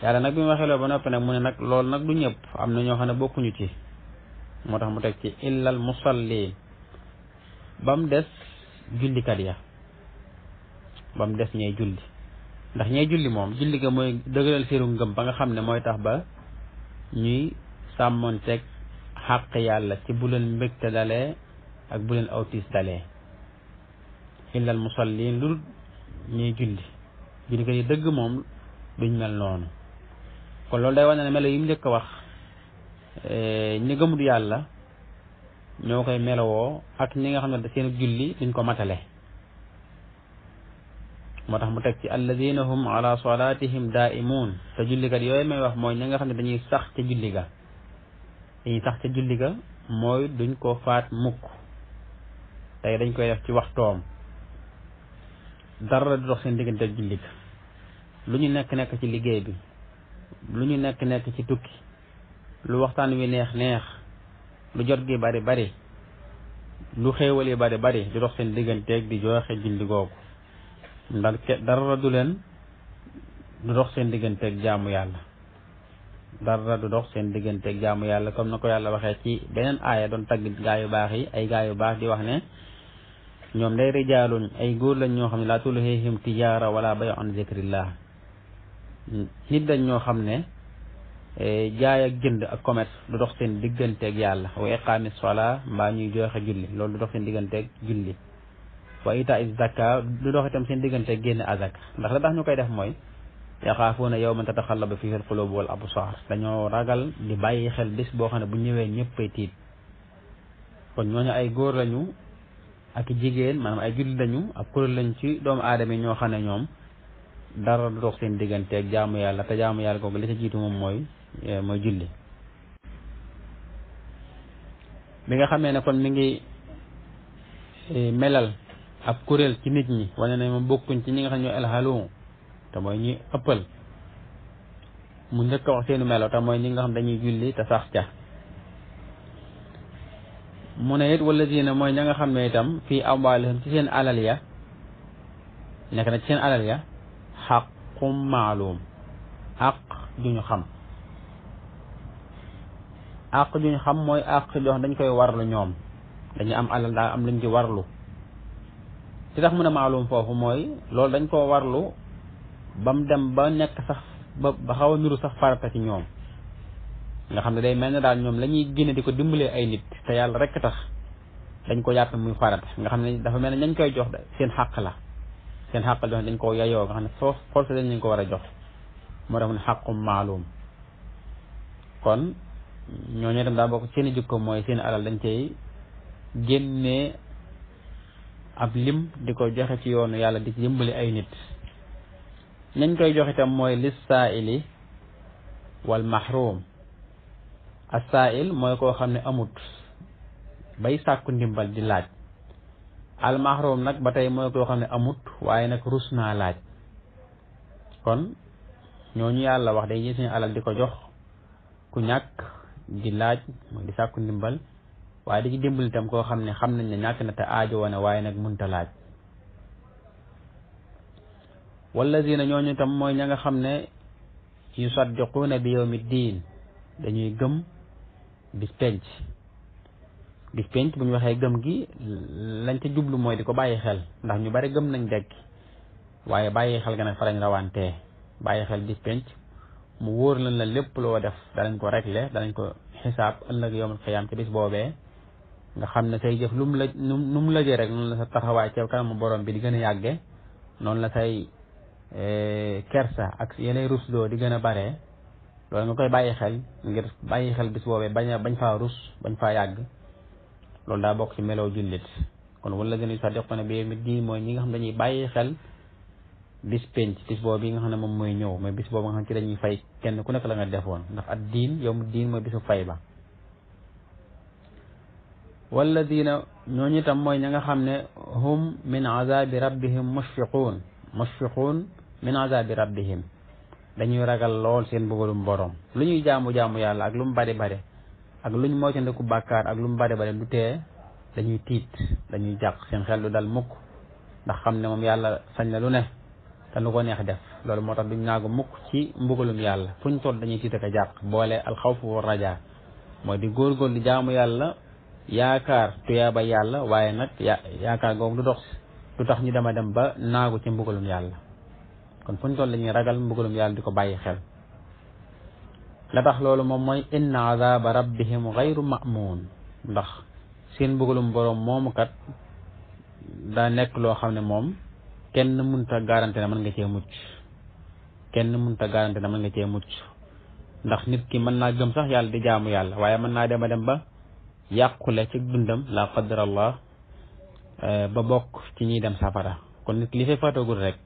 yàlla nag bi mu waxee loolu ba noppi nag mu ne nag loolu nag du ñëpp, am na ñoo xam ne bokkuñu ci. moo tax mu teg ci illal musalli, ba mu des jullikat ya, ba mu des ñay julli. ndax ñay julli moom julli ga mooy dëgëral seenu ngëm ba nga xam ne mooy tax ba ñuy sàmmoonteeg xàq yàlla ci bu leen mbégte dalee ak bu leen awtiis dalee. illal musallin lu ñuy julli, jullikat yi dëgg moom duñ mel noonu. kon loolu day wane ne melo yi mu njëkk a wax ñi gëmut yàlla ñoo koy melowoo ak ñi nga xam ne seen julli duñ ko matale. moo tax mu teg ci alladina hum ala salatihim daimun, te jullikat yooyu may wax mooy ñi nga xam ne dañuy sax ca julli ga. dañuy sax ca julli ga mooy duñ ko faat mukk, tey dañ koy def ci waxtoom, dara du dox seen diggante ak julli ga. lu ñu nekk ci liggéey bi, lu ñu nekk ci tukki, lu waxtaan wi neex lu jot gi bari lu xéewal yi bari di dox seen digganteeg di joxe julli googu. ndax dara du dox seen digganteeg jaamu yàlla, dara du dox seen digganteeg jaamu yàlla, comme na ko yàlla waxee ci beneen aaya doon tagg gaa yu baax yi. ay gaa yu baax di wax ne ñoom day rijaalun, ay góor lañ ñoo xam ne laa tulhiihim tijaara wala bay an zikrillah. nit dañ ñoo xam ne jaay ak jënd ak commerce du dox seen digganteeg yàlla. wa iqaami salaa, mbaa ñuy joxe julli, loolu du dox seen digganteeg julli. wa ita is zakka, du dox itam seen digganteeg génn azaka. ndax la tax ñu koy def mooy yaxaafuuna yawman tataxallabu fiihi al-quluubu wal absaar, dañoo ragal di bàyyi xel bis boo xam ne bu ñëwee ñëppay tiit. kon ñooñu ay góor lañu ak jigéen, maanaam ay julli lañu ak kuréel lañ ci doomu aadama yi ñoo xam ne ñoom dara du dox seen digganteeg jaamu yàlla, te jaamu yàlla googu li ci jiitu moom mooy julli. bi nga xamee ne kon mi ngi melal ab kuréel ci nit ñi, wane ne moom bokkuñ ci ñi nga xam ne ñoo alxalu, te mooy ñi ëppal. mu njëkk a wax seenu melo, te mooy ñi nga xam dañuy julli te sax ca. mu ne it wallazina mooy ña nga xam ne itam fii amwaalihim ci seen alal ya, nekk na ci seen alal ya xaqum maalum, àq juñu xam. àq juñu xam mooy àq jox dañ koy warlu ñoom, dañu am alal daal am luñ ci warlu. li tax mu ne maalum foofu mooy loolu dañ koo warlu ba mu dem ba nekk sax ba xaw a nuru sax farata ci ñoom, nga xam ne day mel ne daal ñoom la ñuy génne di ko dimbalee ay nit te yàlla rekk tax dañ ko jàppe muy farata. nga xam ne dafa mel ne ñañ koy jox seen xàq la, seen xàq jox dañ koo yayoo, nga xam ne soo forcé dañ leen ko war a jox. moo tax mu ne xaqum maalum. kon ñooñu itam daa bokk seen i jikko mooy seen alal dañ cay génnee ab lim di ko joxe ci yoonu yàlla di ci dimbali ay nit. nañ koy jox itam mooy lissaa'ili wal mahrum. as-saa'il mooy koo xam ne amut bay sàkku ndimbal di laaj. al mahrum nag ba tey mooy koo xam ne amut waaye nag rus naa laaj. kon ñooñu yàlla wax day gis seen alal di ko jox ku ñàkk di laaj mooy di sàkku ndimbal, waaye di ci dimbali itam koo xam ne xam nañ ne ñàkk na te aajo wane waaye nag munta laaj. wallazina ñooñu itam mooy ña nga xam ne yusaddiquuna bi yawmi diin, dañuy gëm bis penc bu ñu waxee gëm gi lañ ca jublu mooy di ko bàyyi xel ndax ñu bari gëm nañ dekki waaye bàyyi xel ga nag fa lañ rawantee bàyyi xel bis penc mu wóor lan la lépp loo def danañ ko régler danañ ko xisaab ëllëg yawmal qiyaam ci bis boobee nga xam ne say jëf lu mu la nu mu lëjee rek noonu la sa taxawaay ca kanamu borom bi di gën a yàgge noonu la say kersa ak yeneen rusloo di gën a bare loolu nga koy bàyyi xel ngir bàyyi xel bis boobee bañ faa rus bañ faa yàgg loolu daa bokk ci melow jullit kon wala gën a yusaddiquuna bi yawmi diin mooy ñi nga xam dañuy bàyyi xel bis penc bis boobu yi nga xam ne moom mooy ñëw mooy bis boobu nga xam ci dañuy fay kenn ku nekk la nga defoon ndax ad diin yawmu diin mooy bisu fay ba walladina ñooñu itam mooy ña nga xam ne hum min azabi rabbihim mushfiquun min azabi rabbihim dañuy ragal lool seen bëggalum borom lu ñuy jaamu yàlla ak lu mu bari bari ak lu ñu moytandiku bàkkaar ak lu mu bari bari lu tee dañuy tiit dañuy jàq seen xel du dal mukk ndax xam ne moom yàlla sañ na lu ne te lu ko neex def loolu moo tax duñ naagu mukk ci mbugalum yàlla fu ñu toll dañuy tiit ak a jàq boole alxawfu wa rajaa mooy di góorgóor di jaamu yàlla yaakaar tuyaaba yàlla waaye nag yaakaar googu du tax ñu dema dem ba naagu ci mbugalum yàlla kon fu ñu toll dañuy ragal mbugalum yàlla di ko bàyyi xel la tax loolu moom mooy inna azaba rabbihim gayru ma'mun ndax seen mbugalum boroom moomu kat daa nekk loo xam ne moom kenn mënta garanté ne mën nga cee mucc ndax nit ki mën naa gëm sax yàlla di jaamu yàlla waaye mën naa dem ba yàqule ci dundam la qadarallah ba bokk ci ñiy dem safara kon nit li fay faatagul rek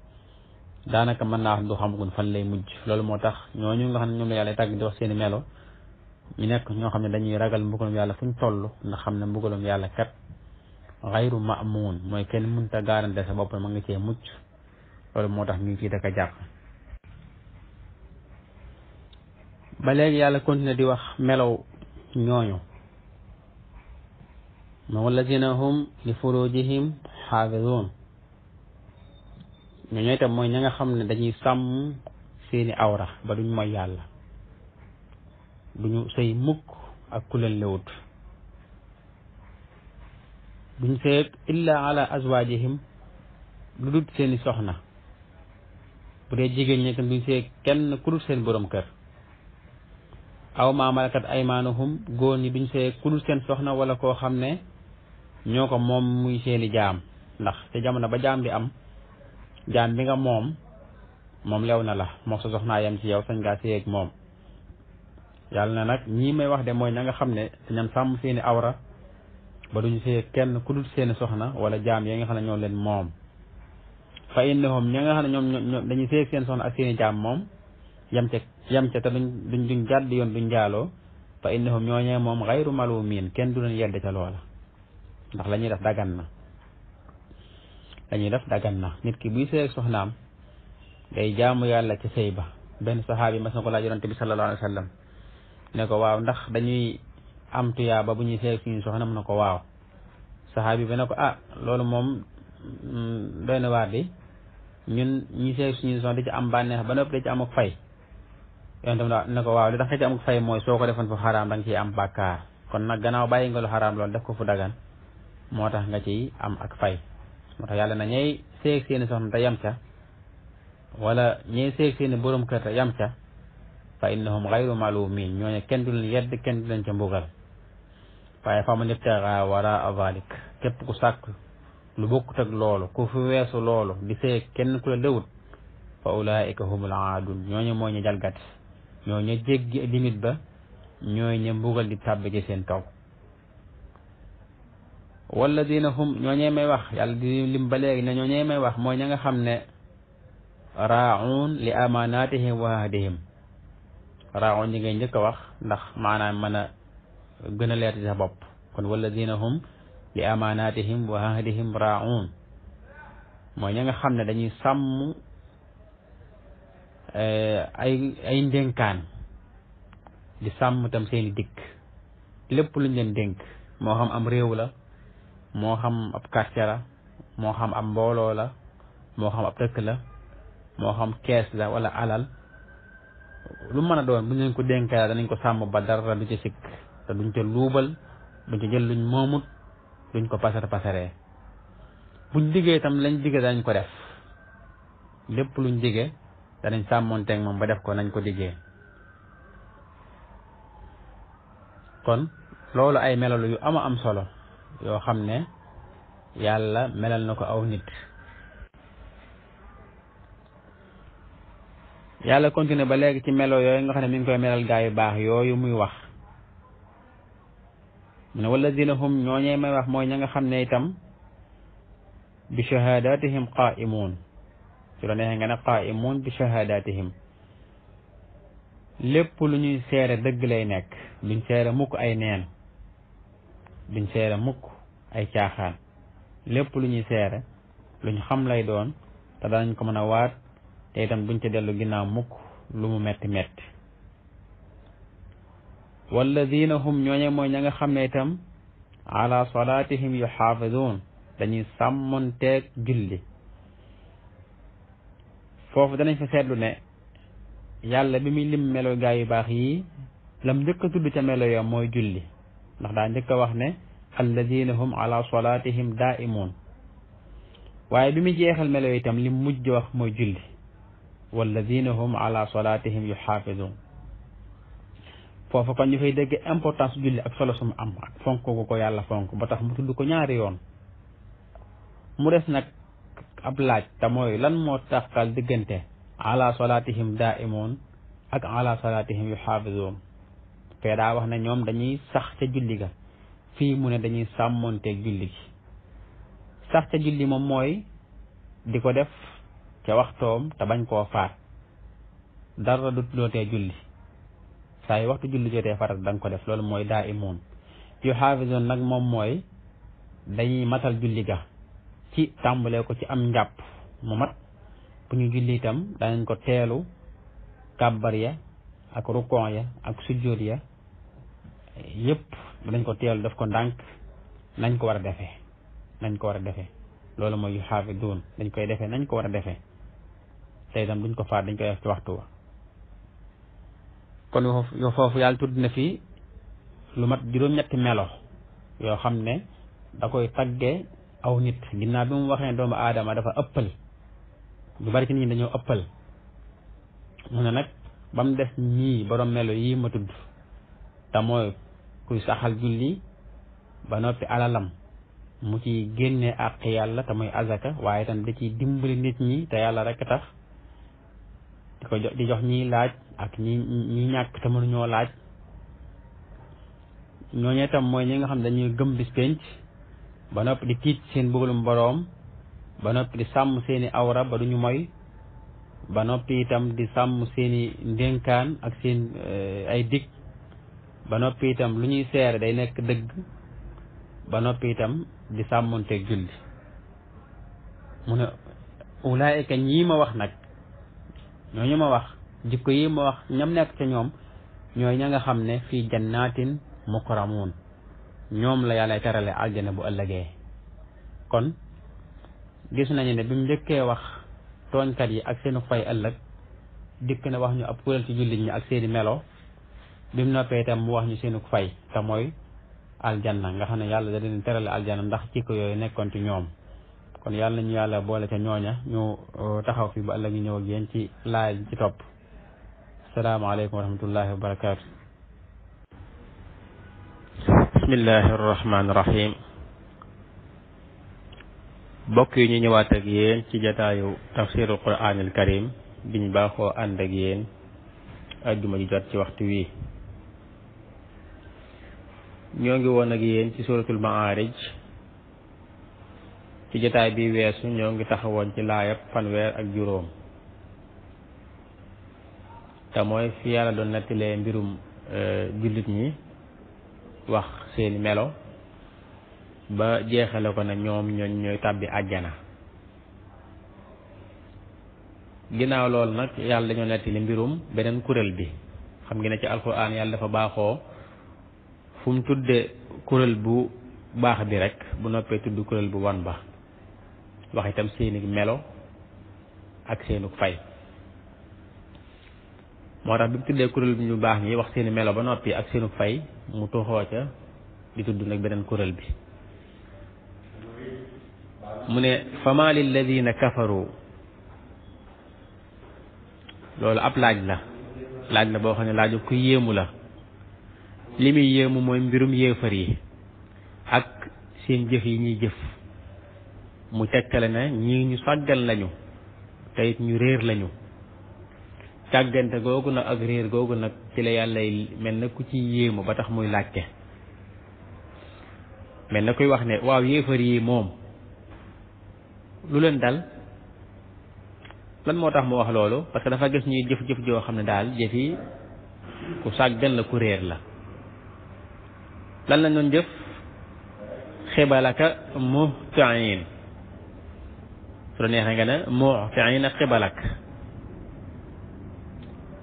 daanaka mën naa wax du xamagun fan lay mujj loolu moo tax ñooñu nga xam ne ñoom la yàlla tàgg di wax seeni melo ñu nekk ñoo xam ne dañuy ragal mbugalum yàlla fu ñu toll ndax xam ne mbugalum yàlla kat xayru ma'mun mooy kenn mënta garanté sa bopp ma nga cee mucc loolu moo tax ñu ngi ciy daka jàpp ba léegi yàlla continué di wax melow ñooñu ma wallazina hum li furujihim xaafidun ñooñu itam mooy ña nga xam ne dañuy sàmm seeni awra ba duñ mooy yàlla duñu sëy mukk ak ku leen lewut duñ sëy illa ala azwajihim lu dul seeni soxna bu dee jigéen ñi itam duñ sëy kenn ku dul seen borom kër aw ma malakat aymaanuhum góor ñi duñ sëy ku dul seen soxna wala koo xam ne ñoo ko moom muy seeni jaam ndax te jamono ba jaam di am jaam bi nga moom lew na la moo sa soxnaa yam ci yow sañ ngaa séyeeg moom yàlla na nag ñii may wax de mooy ña nga xam ne dañu sàmm seeni awra ba duñu séyeeg kenn ku dul seeni soxna wala jaam yi nga xam ne ñoo leen moom fa innahum ña nga xam ne ñoom dañuy séyeeg seen soxna ak seeni jaam moom yam ca te duñ jàdd yoon duñ jaaloo fa innahum ñooñee moom xayru malumin kenn du leen yedd ca loola ndax la ñuy def dagan na nit ki buy sëy ak soxnaam day jaamu yàlla ci sëy ba benn saxaabi mas na ko laaj yonante bi sallallahu alayhi wa sallam ne ko waaw ndax dañuy am tuyaaba bu ñuy sëy ak suñu soxna mu ne ko waaw saxaabi bi ne ko loolu moom doy na waar di ñun ñi sëy ak suñu soxna di ci am bànneex ba noppi da ci am ak fay yonante bi ne ko waaw li tax nga ci am ak fay mooy soo ko defoon fu xaraam da nga ciy am bàkkaar kon nag gannaaw bàyyi nga lu xaraam loolu def ko fu dagan moo tax nga ciy am ak fay moo tax yàlla na ñey seeg seeni soxna te yam ca wala ñey seeg seeni borom kër te yam ca fa innahum xayru malumin ñooñu kenn du leen yedd kenn du leen ca mbugal waaye fa man ibtaga wara zalik képp ku sàkk lu bokkut ak loolu ku fi weesu loolu di seeg kenn ku la lewut fa ulaika humul aadun ñooñu mooy ñu jalgati ñooñu jéggi limite ba ñooy ña mbugal di tàbbi ci seen kaw walladina hum ñooñee may wax yàlla di lim ba léegi ne ñooñee may wax mooy ña nga xam ne raa'un li amanatihim wa ahdihim raa'un ñi ngay njëkk a wax ndax maanaam mën a gën a leer ci sa bopp kon walladina hum li amanatihim wa ahdihim raa'un mooy ña nga xam ne dañuy sàmm ay ndénkaan di sàmm tam seeni dikk lépp luñ leen dénk moo xam am réew la moo xam ab quartier la moo xam ab mbooloo la moo xam ab dëkk la moo xam kees la wala alal lu mën a doon bu ñu leen ko dénkee danañ ko sàmm ba dara du ci sikk te duñ ca luubal duñ ca jël luñ moomut duñ ko pasaree buñ diggee itam lañ digge dañ ko def lépp luñ digge danañ sàmmonteeg moom ba def ko nañ ko diggee. kon loolu ay melalu yu ama am solo yoo xam ne yàlla melal na ko aw nit. yàlla continue ba léegi ci melo yooyu nga xam ne mi ngi koy melal gaa yu baax yooyu muy wax mu ne walladina hum ñooñee may wax mooy ña nga xam ne itam bi shahadatihim qaimun su la neexee nga ne qaimun bi shahadatihim lépp lu ñuy seere dëgg lay nekk duñ seere mukk ay neen duñ seere mukk ay caaxaan lépp lu ñuy seere luñ xam lay doon te danañ ko mën a waat te itam duñ ca dellu ginnaaw mukk lu mu metti metti walladina hum ñooñe mooy ña nga xam ne itam ala salatihim yuxaafidun dañuy sàmmonteeg julli. foofu danañ fa seetlu ne yàlla bi muy lim melo gaa yu baax yi lam njëkk a tudd ca melo ya mooy julli ndax daa njëkk a wax ne alladina hum ala salatihim daimun waaye bi muy jeexal melo yi itam lim mujj wax mooy julli walladina hum ala salatihim yuxaafidun. foofu kon ñu fay dégg importance julli ak solo sum am ak fonk ko yàlla fonk ba tax mu tudd ko ñaari yoon. mu des nag ab laaj te mooy lan moo taxal diggante ala salatihim daimun ak ala salatihim yuxaafidun. fee daa wax ne ñoom dañuy sax ca julli ga fii mu ne dañuy sàmmonteeg julli gi. sax ca julli moom mooy di ko def ca waxtoom te bañ koo faat dara du dootee julli saa yu waxtu julli jotee farat da nga ko def loolu mooy daimun. yuxaafidun nag moom mooy dañuy matal julli ga ci tàmbalee ko ci am njàpp mu mat bu ñu julli itam danañ ko teelu kàbbar ya ak rukon ya ak sujjóot ya yépp danañ ko teelu def ko ndànk nañ ko war a defee loolu mooy yuxaafidun dañ koy defee nañ ko war a defee te itam duñ ko faat dañ koy def ci waxtu wa. kon yoo foofu yàlla tudd na fi lu mat juróom-ñetti melo yoo xam ne da koy tagge aw nit ginnaaw bi mu waxee doomu aadama dafa ëppal lu bari ci nit ñi dañoo ëppal mu ne nag ba mu des ñii borom melo yii ma tudd te mooy kuy saxal julli ba noppi alalam mu ci génne àq yàlla te mooy azaka waaye itam da ciy dimbali nit ñi te yàlla rek tax di ko di jox ñiy laaj ak ñi ñàkk te mënuñoo laaj. ñooñu itam mooy ñi nga xam dañuy gëm bis penc ba noppi di tiit seen bëggalum boroom ba noppi di sàmm seeni awra ba duñu moy ba noppi itam di sàmm seeni ndénkaan ak seen ay dig ba noppi itam lu ñuy seere day nekk dëgg ba noppi itam di sàmmonteeg julli. mu ne ulaayika ñii ma wax nag ñooñu ma wax jikko yi ma wax ñam nekk ca ñoom ñooy ña nga xam ne fii jannatin mukramun ñoom la yàlla terale aljana bu ëllëgee. kon gis nañu ne bi mu njëkkee wax tooñkat yi ak seenu fay ëllëg dikk na wax ñu ab kuréel ci jullit ñi ak seeni melo bi mu noppee itam mu wax ñu seenu fay te mooy aljanna nga xam ne yàlla da leen terale aljana ndax jikko yooyu nekkoon ci ñoom. kon yàlla nañu yàlla boole ca ñooña ñu taxaw fi ba ëllëg ñu ñëw ak yéen ci laaj ci topp. asalaamaaleykum wa rahmatullahi wa barakaatu. bismillahi rahmaani rahim. bokk yi ñu ñëwaat ak yéen ci jataayu tafsirul quraanil karim biñ baaxoo ànd ak yéen ajjuma ji jot ci waxtu wi. ñoo ngi woon ak yéen ci suratul maarij ci jataay bi weesu ñoo ngi taxawoon ci laayab fanweer ak juróom te mooy fi yàlla doon nettalee mbirum jullit ñi wax seeni melo ba jeexale ko na ñoom ñooy tàbbi àjjana. ginnaaw loolu nag yàlla dañoo nettali mbirum beneen kuréel bi. xam ngeen ne ci alxuraan yàlla dafa baaxoo fu mu tudde kuréel bu baax bi rek bu noppee tudd kuréel bu wan ba wax itam seeni melo ak seenu fay. moo tax bi mu tuddee kuréel bi ñu baax ñi wax seeni melo ba noppi ak seenu fay mu toxoo ca di tudd nag beneen kuréel bi mu ne fama lilladina kafaru loolu ab laaj la boo xam ne laaju ku yéemu la li muy yéemu mooy mbirum yéefar yi ak seen jëf yi ñuy jëf mu tegtale ne ñii ñu sàggan lañu te it ñu réer lañu càggante googu nag ak réer googu nag ci la yàlla mel na ku ci yéemu ba tax muy laajte mel na kuy wax ne waaw yéefar yi moom lu leen dal lan moo tax mu wax loolu parce que dafa gis ñuy jëf-jëf joo xam ne daal jëf yi ku sàggan la ku réer la lan lañ doon jëf xibalaka muhtiin su la neexee nga ne muhtiin ak xibalak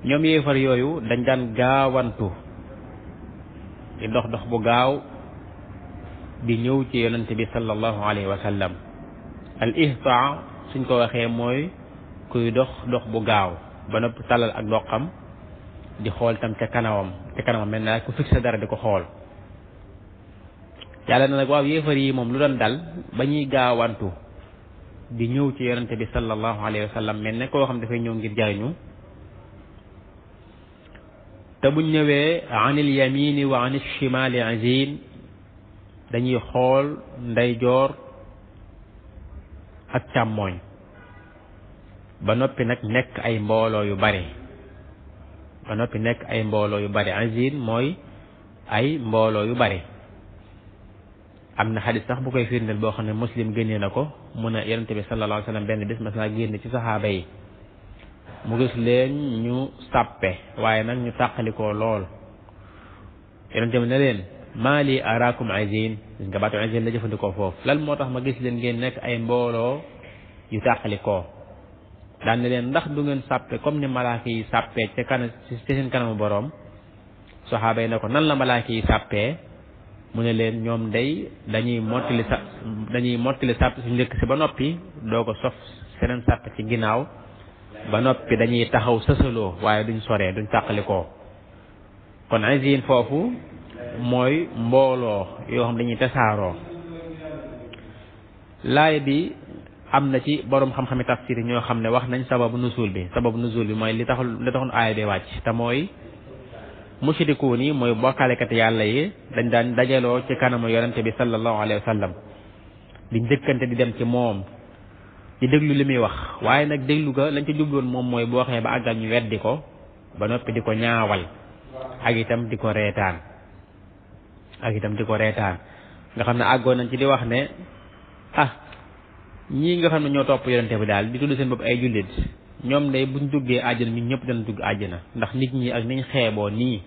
ñoom yéefar yooyu dañ daan gaawantu di dox bu gaaw di ñëw ci yonente bi sallallahu alayhi wa sallam al ihtaa suñ ko waxee mooy kuy dox bu gaaw ba noppi tàllal ak doxam di xool tam ca kanamam mel na ku fixé dara di ko xool yàlla na nag waaw yéefar yi moom lu doon dal ba ñuy gaawantu di ñëw ci yonente bi sallallahu alayhi wa sallam mel ne koo xam dafay ñëw ngir jariñu te buñ ñëwee anil yamini wa anil shimali azin dañuy xool ndeyjoor ak càmmooñ ba noppi nag nekk ay mbooloo yu bari azin mooy ay mbooloo yu bari am na xadis sax bu koy firndeel boo xam ne muslim génnee na ko mu ne yonente bi sallallahu alayhi wa sallam benn bis mas naa génn ci saxaaba yi mu gis leen ñu sàppe waaye nag ñu tàqalikoo lool yonente bi ne leen maa li araakum azin gis nga baatu azin la jëfandikoo foofu lan moo tax ma gis leen ngeen nekk ay mbooloo yu tàqalikoo daan ne leen ndax du ngeen sàppe comme ni malaaka yi sàppee ci seen kanamu boroom saxaaba yi ne ko nan la malaaka yi sàppee mu ne leen ñoom day dañuy mottali sàpp su njëkk si ba noppi doo ko sof seneen sàpp ci ginnaaw ba noppi dañuy taxaw sësaloo waaye duñ soree duñ tàqalikoo kon azin foofu mooy mbooloo yoo xam dañuy tasaaroo laay bi am na ci boroom xam-xami tafsir ñoo xam ne wax nañ sababu nuzul bi mooy li taxoon aaya bi wàcc te mooy mushrikuun yi mooy bokkalekat yàlla yi dañ daan dajaloo ci kanamu yonente bi sallallahu alayhi wa sallam di njëkkante di dem ci moom di déglu li muy wax waaye nag déglu ga lañ ci jubloon moom mooy boo xamee ba àggal ñu weddi ko ba noppi di ko ñaawal ak itam di ko reetaan nga xam ne àggoon nañ ci di wax ne ñii nga xam ne ñoo topp yonente bi daal di tudd seen bopp ay jullit ñoom day buñ duggee àjjana ñun ñëpp dana dugg àjjana ndax nit ñi ak niñ xeeboo nii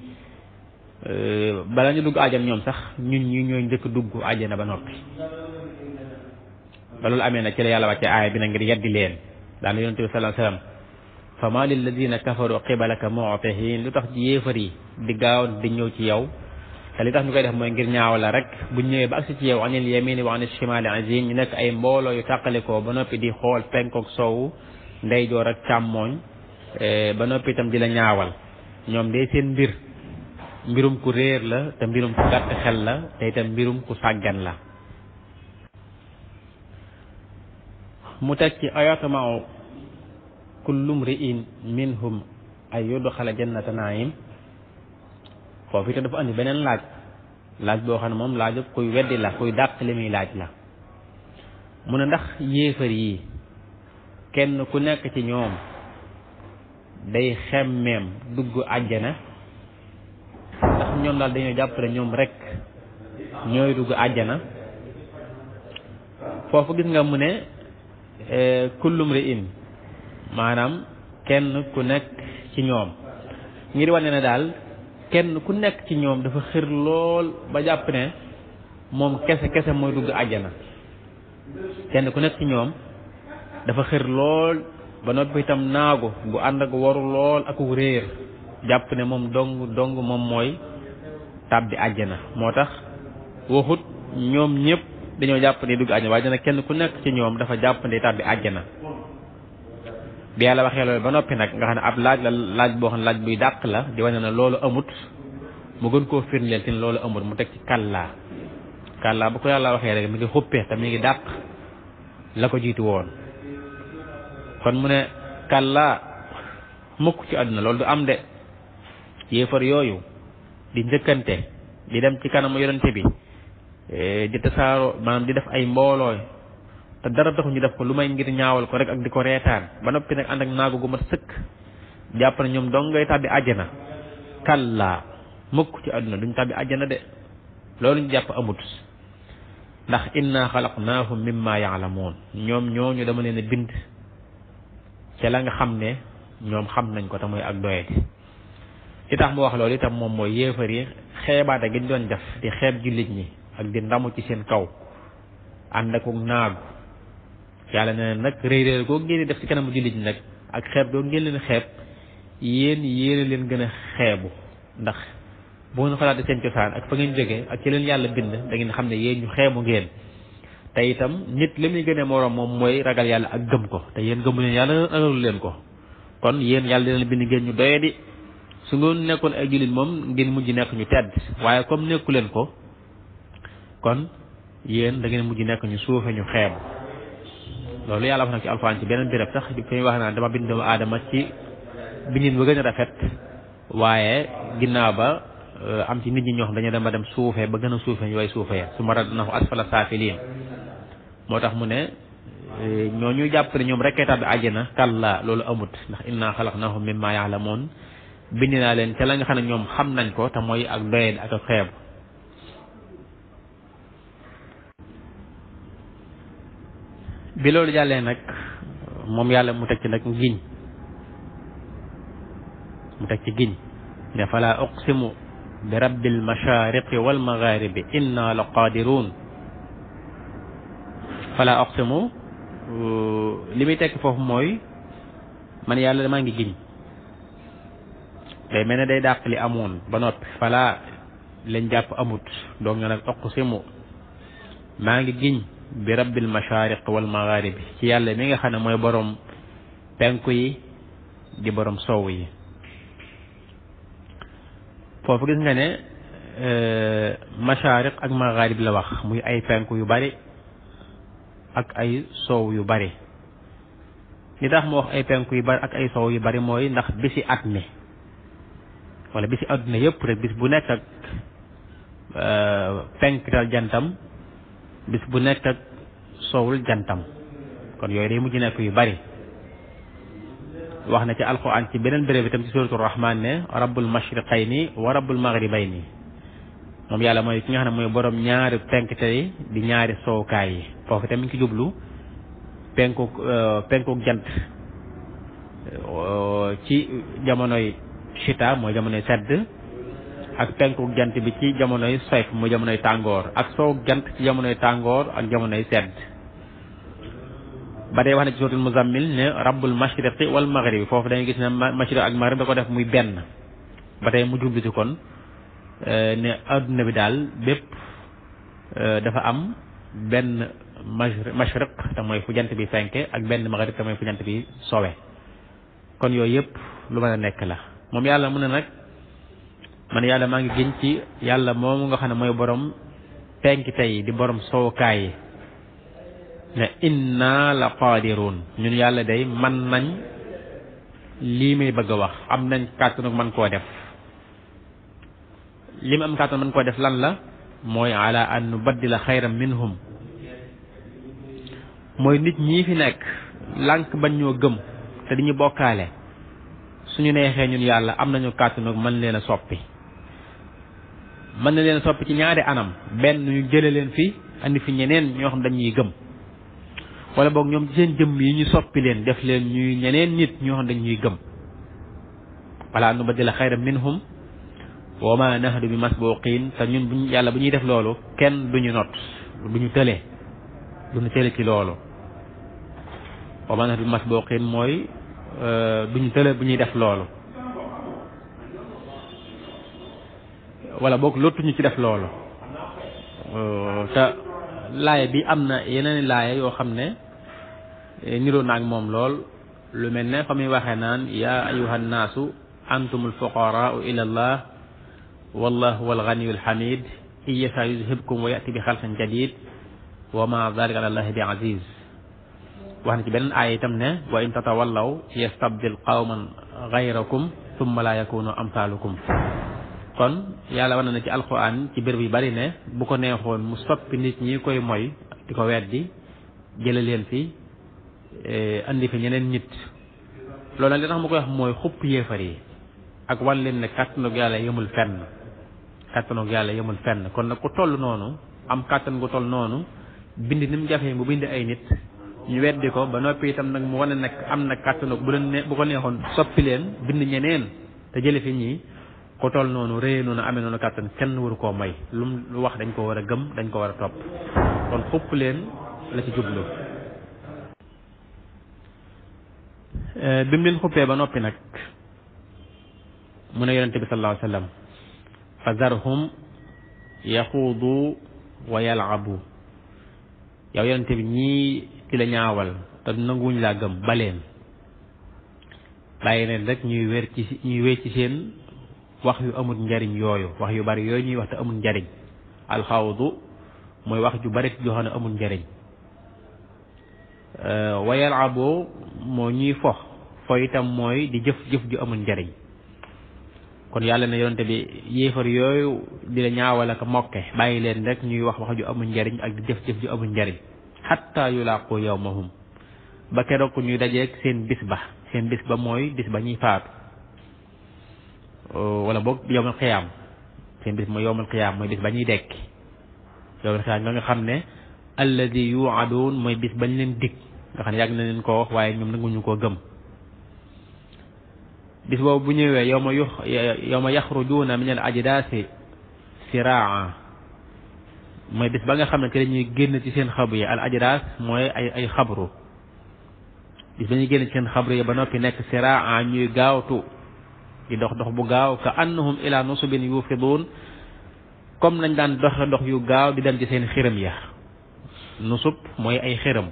bala ñu dugg àjjana ñoom sax ñun ñi ñooy njëkk dugg àjjana ba noppi ba loolu amee nag ci la yàlla wàcce aaya bi na ngir yeddi leen daana yonente bi sallallahu alayhi wasallam fa ma lilladina kafaru qibalaka mu'tihin lu tax ci yéefar yi di gaaw di ñëw ci yow te li tax ñu koy def mooy ngir ñaaw la rek buñ ñëwee ba agsi ci yow anil yamini wa anil shimali azin ñu nekk ay mbooloo yu tàqalikoo ba noppi di xool penkook soowu ndeyjoor ak càmmooñ ba noppi itam di la ñaawal ñoom de seen mbirum ku réer la te mbirum ku gàtt xel la te itam mbirum ku sàggan la mu teg ci ayatamau kullu mri'in minhum ay yudxala jannata naim foofu itam dafa andi beneen laaj boo xam ne moom laaju kuy weddi la kuy dàq li muy laaj la mu ne ndax yéefar yi kenn ku nekk ci ñoom day xemmeem dugg àjjana ndax ñoom daal dañoo jàpp ne ñoom rek ñooy dugg àjjana foofu gis nga mu ne kullu mri'in maanaam kenn ku nekk ci ñoom ngir wane ne daal kenn ku nekk ci ñoom dafa xër lool ba jàpp ne moom kese mooy dugg àjjana kenn ku nekk ci ñoom dafa xër lool ba noppi itam naagu bu ànd ak waru lool ak réer jàpp ne moom dong moom mooy tàbbi àjjana moo tax waxut ñoom ñëpp dañoo jàpp ne dugg àjjana waaye dana kenn ku nekk ci ñoom dafa jàpp ne tàbbi àjjana bi yàlla waxee loolu ba noppi nag nga xam ne ab laaj boo xam ne laaj buy dàq la di wane ne loolu amut mu gën koo firndeel te loolu amut mu teg ci kàllaa bu ko yàlla waxee rek mi ngi xuppee te mi ngi dàq la ko jiitu woon kon mu ne kàllaa mukk ci àdduna loolu du am de yéefar yooyu di njëkkante di dem ci kanamu yonente bi di tasaaroo maanaam di def ay mbooloo te dara taxu ñu def ko lu may ngir ñaawal ko rek ak di ko reetaan ba noppi nag ànd ak naagu gu mat sëkk jàpp na ñoom dong ngay tàbbi àjjana kàllaa mukk ci àdduna duñ tàbbi àjjana de loolu ñu jàpp amut ndax inna xalaqnaahum mimma yaalamuun ñoom ñooñu dama leen a bind ca la nga xam ne ñoom xam nañ ko te mooy ak doyati li tax mu wax loolu itam moom mooy yéefar yi xeebaate gi ñu doon def di xeeb jullit ñi ak di ndamu ci seen kaw ànd ak naagu yàlla ne nag réy réy koo ngeen di def ci kanamu jullit ñi nag ak xeeb doo ngeen leen xeeb yéen leen gën a xeebu ndax bu ngeen xalaatee seen cosaan ak fa ngeen jógee ak ci leen yàlla bind da ngeen xam ne yéen ñu xeebu ngeen te itam nit li muy gën a moroom moom mooy ragal yàlla ak gëm ko te yéen gëmu leen yàlla ragalu leen ko kon yéen yàlla dina bind ngeen ñu doyadi su ngeen nekkoon ay jullit moom ngeen mujj nekk ñu tedd waaye comme nekku leen ko kon yéen da ngeen mujj nekk ñu suufe ñu xeebu loolu yàlla wax na ci alxuraan ci beneen béréb sax fi muy wax naan dama bind doomu aadama ci bindin ba gën a rafet waaye ginnaaw ba am ci nit ñi ñoo xam dañu dem ba dem suufee ba gën a suufe ñu way suufee su ma radnahu asfala saafiliin moo tax mu ne ñooñu jàpp ne ñoom rekkee tàbbi àjjana kàllaa loolu amut ndax inna xalaqnaahum mimma yaalamuun bind naa leen ca la nga xam ne ñoom xam nañ ko te mooy ak doyed ak ak xeeb bi loolu jàllee nag moom yàlla mu teg ci nag giñ mu teg ci giñ ne fala uqsimu bi rabbil mashariqi wal magharibi inna la qadiruun fala uqsimu li muy tekk foofu mooy man yàlla maa ngi giñ day mel ne day dàq li amoon ba noppi fala leen jàpp amut donc nga nag uqsimu maa ngi giñ bi rabbil mashariq wal magharibi ci yàlla mi nga xam ne mooy borom penku yi di borom sow yi foofu gis nga ne mashariq ak magharib la wax muy ay penku yu bari ak ay sow yu bari li tax mu wax ay penku yu bari ak ay sow yu bari mooy ndax bisi at mi wala bisi adduna yëpp rek bis bu nekk ak penktal jantam bis bu nekk ak sowul jantam kon yooyu day mujj nekk yu bari wax na ci alquran ci beneen béréb itam ci suratul rahman ne rabbul mashriqayni wa rabbul maghribayni moom yàlla mooy ki nga xam ne mooy borom ñaari penkte yi di ñaari sowukaay yi foofu itam mi ngi ci jublu penku jant ci jamonoy chita mooy jamonoy sedd ak penku jant bi ci jamonoy sayf mooy jamonoy tàngoor ak soow jant ci jamonoy tàngoor ak jamonoy sedd ba tey wax na ci suratul muzammil ne rabbul mashriqi wal maghribi foofu dañuy gis ne mashriq ak maghrib da ko def muy benn ba tey mu jublu ci kon ne adduna bi daal bépp dafa am benn mashriq te mooy fu jant bi fenke ak benn maghrib te mooy fu jant bi sowe kon yooyu yëpp lu mën a nekk la moom yàlla mu ne nag man yàlla maa ngi gën ci yàlla moomu nga xam ne mooy borom penki tey di borom sowukaay yi ne inna la qadirun ñun yàlla day man nañ lii may bëgg a wax am nañ kàttanu man koo def li mu am kàttanu man koo def lan la mooy ala an nubaddila xayran minhum mooy nit ñii fi nekk lànk bañ ñoo gëm te di ñu bokkaale suñu neexee ñun yàlla am nañu kàttanu mën leen a soppi mën na leen a soppi ci ñaari anam benn ñu jële leen fi andi fi ñeneen ñoo xam dañuy gëm wala boog ñoom ci seen jëmm yi ñu soppi leen def leen ñuy ñeneen nit ñoo xam dañuy gëm wala nu badila xayran minhum wa ma nahdu bi masbuqin te ñun buñ yàlla bu ñuy def loolu kenn duñu not duñu tële ci loolu wa ma nahdu bi masbuqin mooy duñu tële bu ñuy def loolu wala boog lottuñu ci def loolu te laaya bi am na yeneen laaya yoo xam ne niroo naag moom lool lu mel ne fa muy waxee naan yaa ayuha nnaasu antumul fuqaraau ila allah wallahu wal ganiyul hamid in yasha yuzhibkum wa yati bi xalqin jadid wa ma dalika ala allahi bi aziz. wax na ci beneen aaya itam ne wa in tatawallaw yastabdil qawman gayrakum thumma la yakunu amsalukum. kon yàlla wane na ci alquran ci béréb yu bari ne bu ko neexoon mu soppi nit ñi koy moy di ko weddi jële leen fi andi fi ñeneen nit. loolu nag li tax ma koy wax mooy xupp yéefar yi ak wan leen ne kàttanug yàlla yemul fenn, kàttanug yàlla yemul fenn. kon nag ku toll noonu am kàttan gu toll noonu bind ni mu jafee mu bind ay nit ñu weddi ko ba noppi itam nag mu wane nag am na kàttanug bu ko neexoon soppi leen bind ñeneen te jële fi ñii. ko toll noonu réye noonu amee noonu kàttan kenn waru koo may lu wax dañ ko war a gëm dañ ko war a topp. kon xupp leen la ci jublu. bi mu leen xuppee ba noppi nag mu ne yonente bi sallallahu alayhi wa sallam fa zarhum yaxuudu wa yalabu. yow yonente bi ñii di la ñaawal te nanguwuñ laa gëm baleen bàyyi leen rek ñuy wér ci seen wax yu amul njariñ yooyu wax yu bari yooyu ñuy wax te amul njariñ. alxawdu mooy wax ju bari joo xam ne amul njariñ. wa yalabu moo ñuy fo itam mooy di jëf ju amul njariñ. kon yàlla ne yonente bi yéefar yooyu di la ñaawal ak mokke bàyyi leen rek ñuy wax ju amul njariñ ak di jëf ju amul njariñ xatta yulaaqu yawmahum ba keroog ñuy dajeeg seen bis ba mooy bis ba ñuy faatu wala boog yawmal qiyaam seen bis mooy yawmal qiyaam mooy bis ba ñuy dekki. yawmal qiyaam nga xam ne alladi yuadun mooy bis bañ leen dig nga xam ne yàgg na leen koo wax waaye ñoom nanguñu koo gëm. bis boobu bu ñëwee yawma yaxrujuuna min al ajdaasi siraa mooy bis ba nga xam ne ci lañuy génn ci seen xabru yi. al ajdaas mooy ay xabru. bis ba ñuy génn ci seen xabru yi ba noppi nekk siraa ñuy gaawtu di dox bu gaaw ka annahum ila nusubin yufiduun comme nañ daan dox yu gaaw di dem ci seen xiram ya. nusub mooy ay xiram.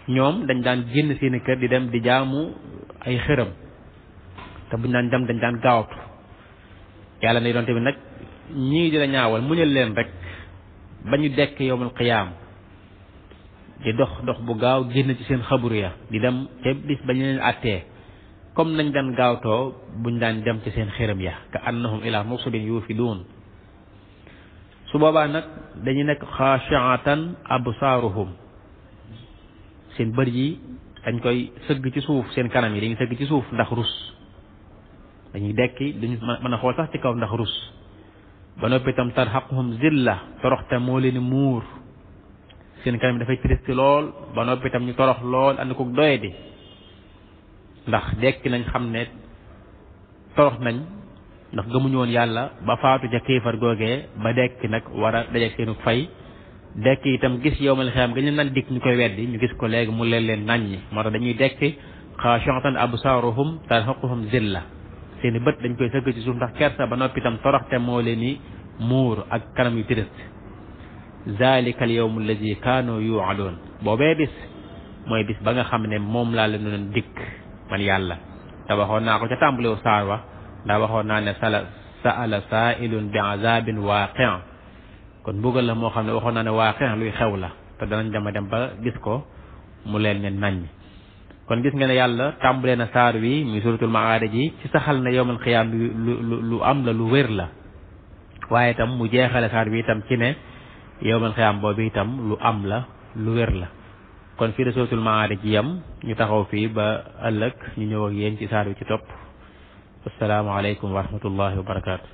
ñoom dañ daan génn seeni kër di dem di jaamu ay xiram te buñ daan dem dañ daan gaawtu. yàlla ne doonte bi nag ñii di la ñaawal muñal leen rek ba ñu dekk yawmal qiyaam di dox bu gaaw génn ci seen xabru ya di dem ca bis ba ñu leen àttee comme nañ daan gaawtoo buñ daan dem ci seen xiram ya ka annahum ila nusubin yufiduun. su boobaa nag dañuy nekk xaashi'atan absaaruhum seen bër yi dañ koy sëgg ci suuf seen kanam yi dañuy sëgg ci suuf ndax rus. dañuy dekki duñu mën a xool sax ci kaw ndax rus. ba noppi itam tarhaquhum zilla toroxte moo leen muur seen kanam yi dafay triste lool ba noppi itam ñu torox lool ànd ko doyadi ndax dekki nañ xam ne torox nañ ndax gëmuñu woon yàlla ba faatu ca kéefar googee ba dekki nag war a dajeeg seenu fay. dekki itam gis yawmal xiyaam ga ñu nan dikk ñu koy weddi ñu gis ko léegi mu leen naññi moo tax dañuy dekki xaashi'atan absaaruhum tarhaquhum zilla seeni bët dañ koy sëgg ci suuf ndax kersa ba noppi itam toroxte moo leen ni muur ak kanam yu triste. zalika al yawm allazi kaanu yu'adoon boobee bis mooy bis ba nga xam ne moom laa leen doon dikk man yàlla. te waxoon naa ko ca tàmbalewu saar wa ndax waxoon naa ne sa'ala saa'ilun bi azabin waaqi' kon mbugal la moo xam ne waxoon naa ne waaqi' luy xew la te danañ dem ba gis ko mu leen ne nañ. kon gis nga ne yàlla tàmbalee na saar wi muy suratul Maarij ji ci saxal na yawmal qiyaam lu am la lu wér la waaye itam mu jeexale saar wi itam ci ne yawmal qiyaam boobu itam lu am la lu wér la. kon fii de suratul Maarij ji yam ñu taxaw fii ba ëllëg ñu ñëw ak yéen ci saar wi ci topp. assalaamu aleykum wa rahmatullahi wa barakaatu.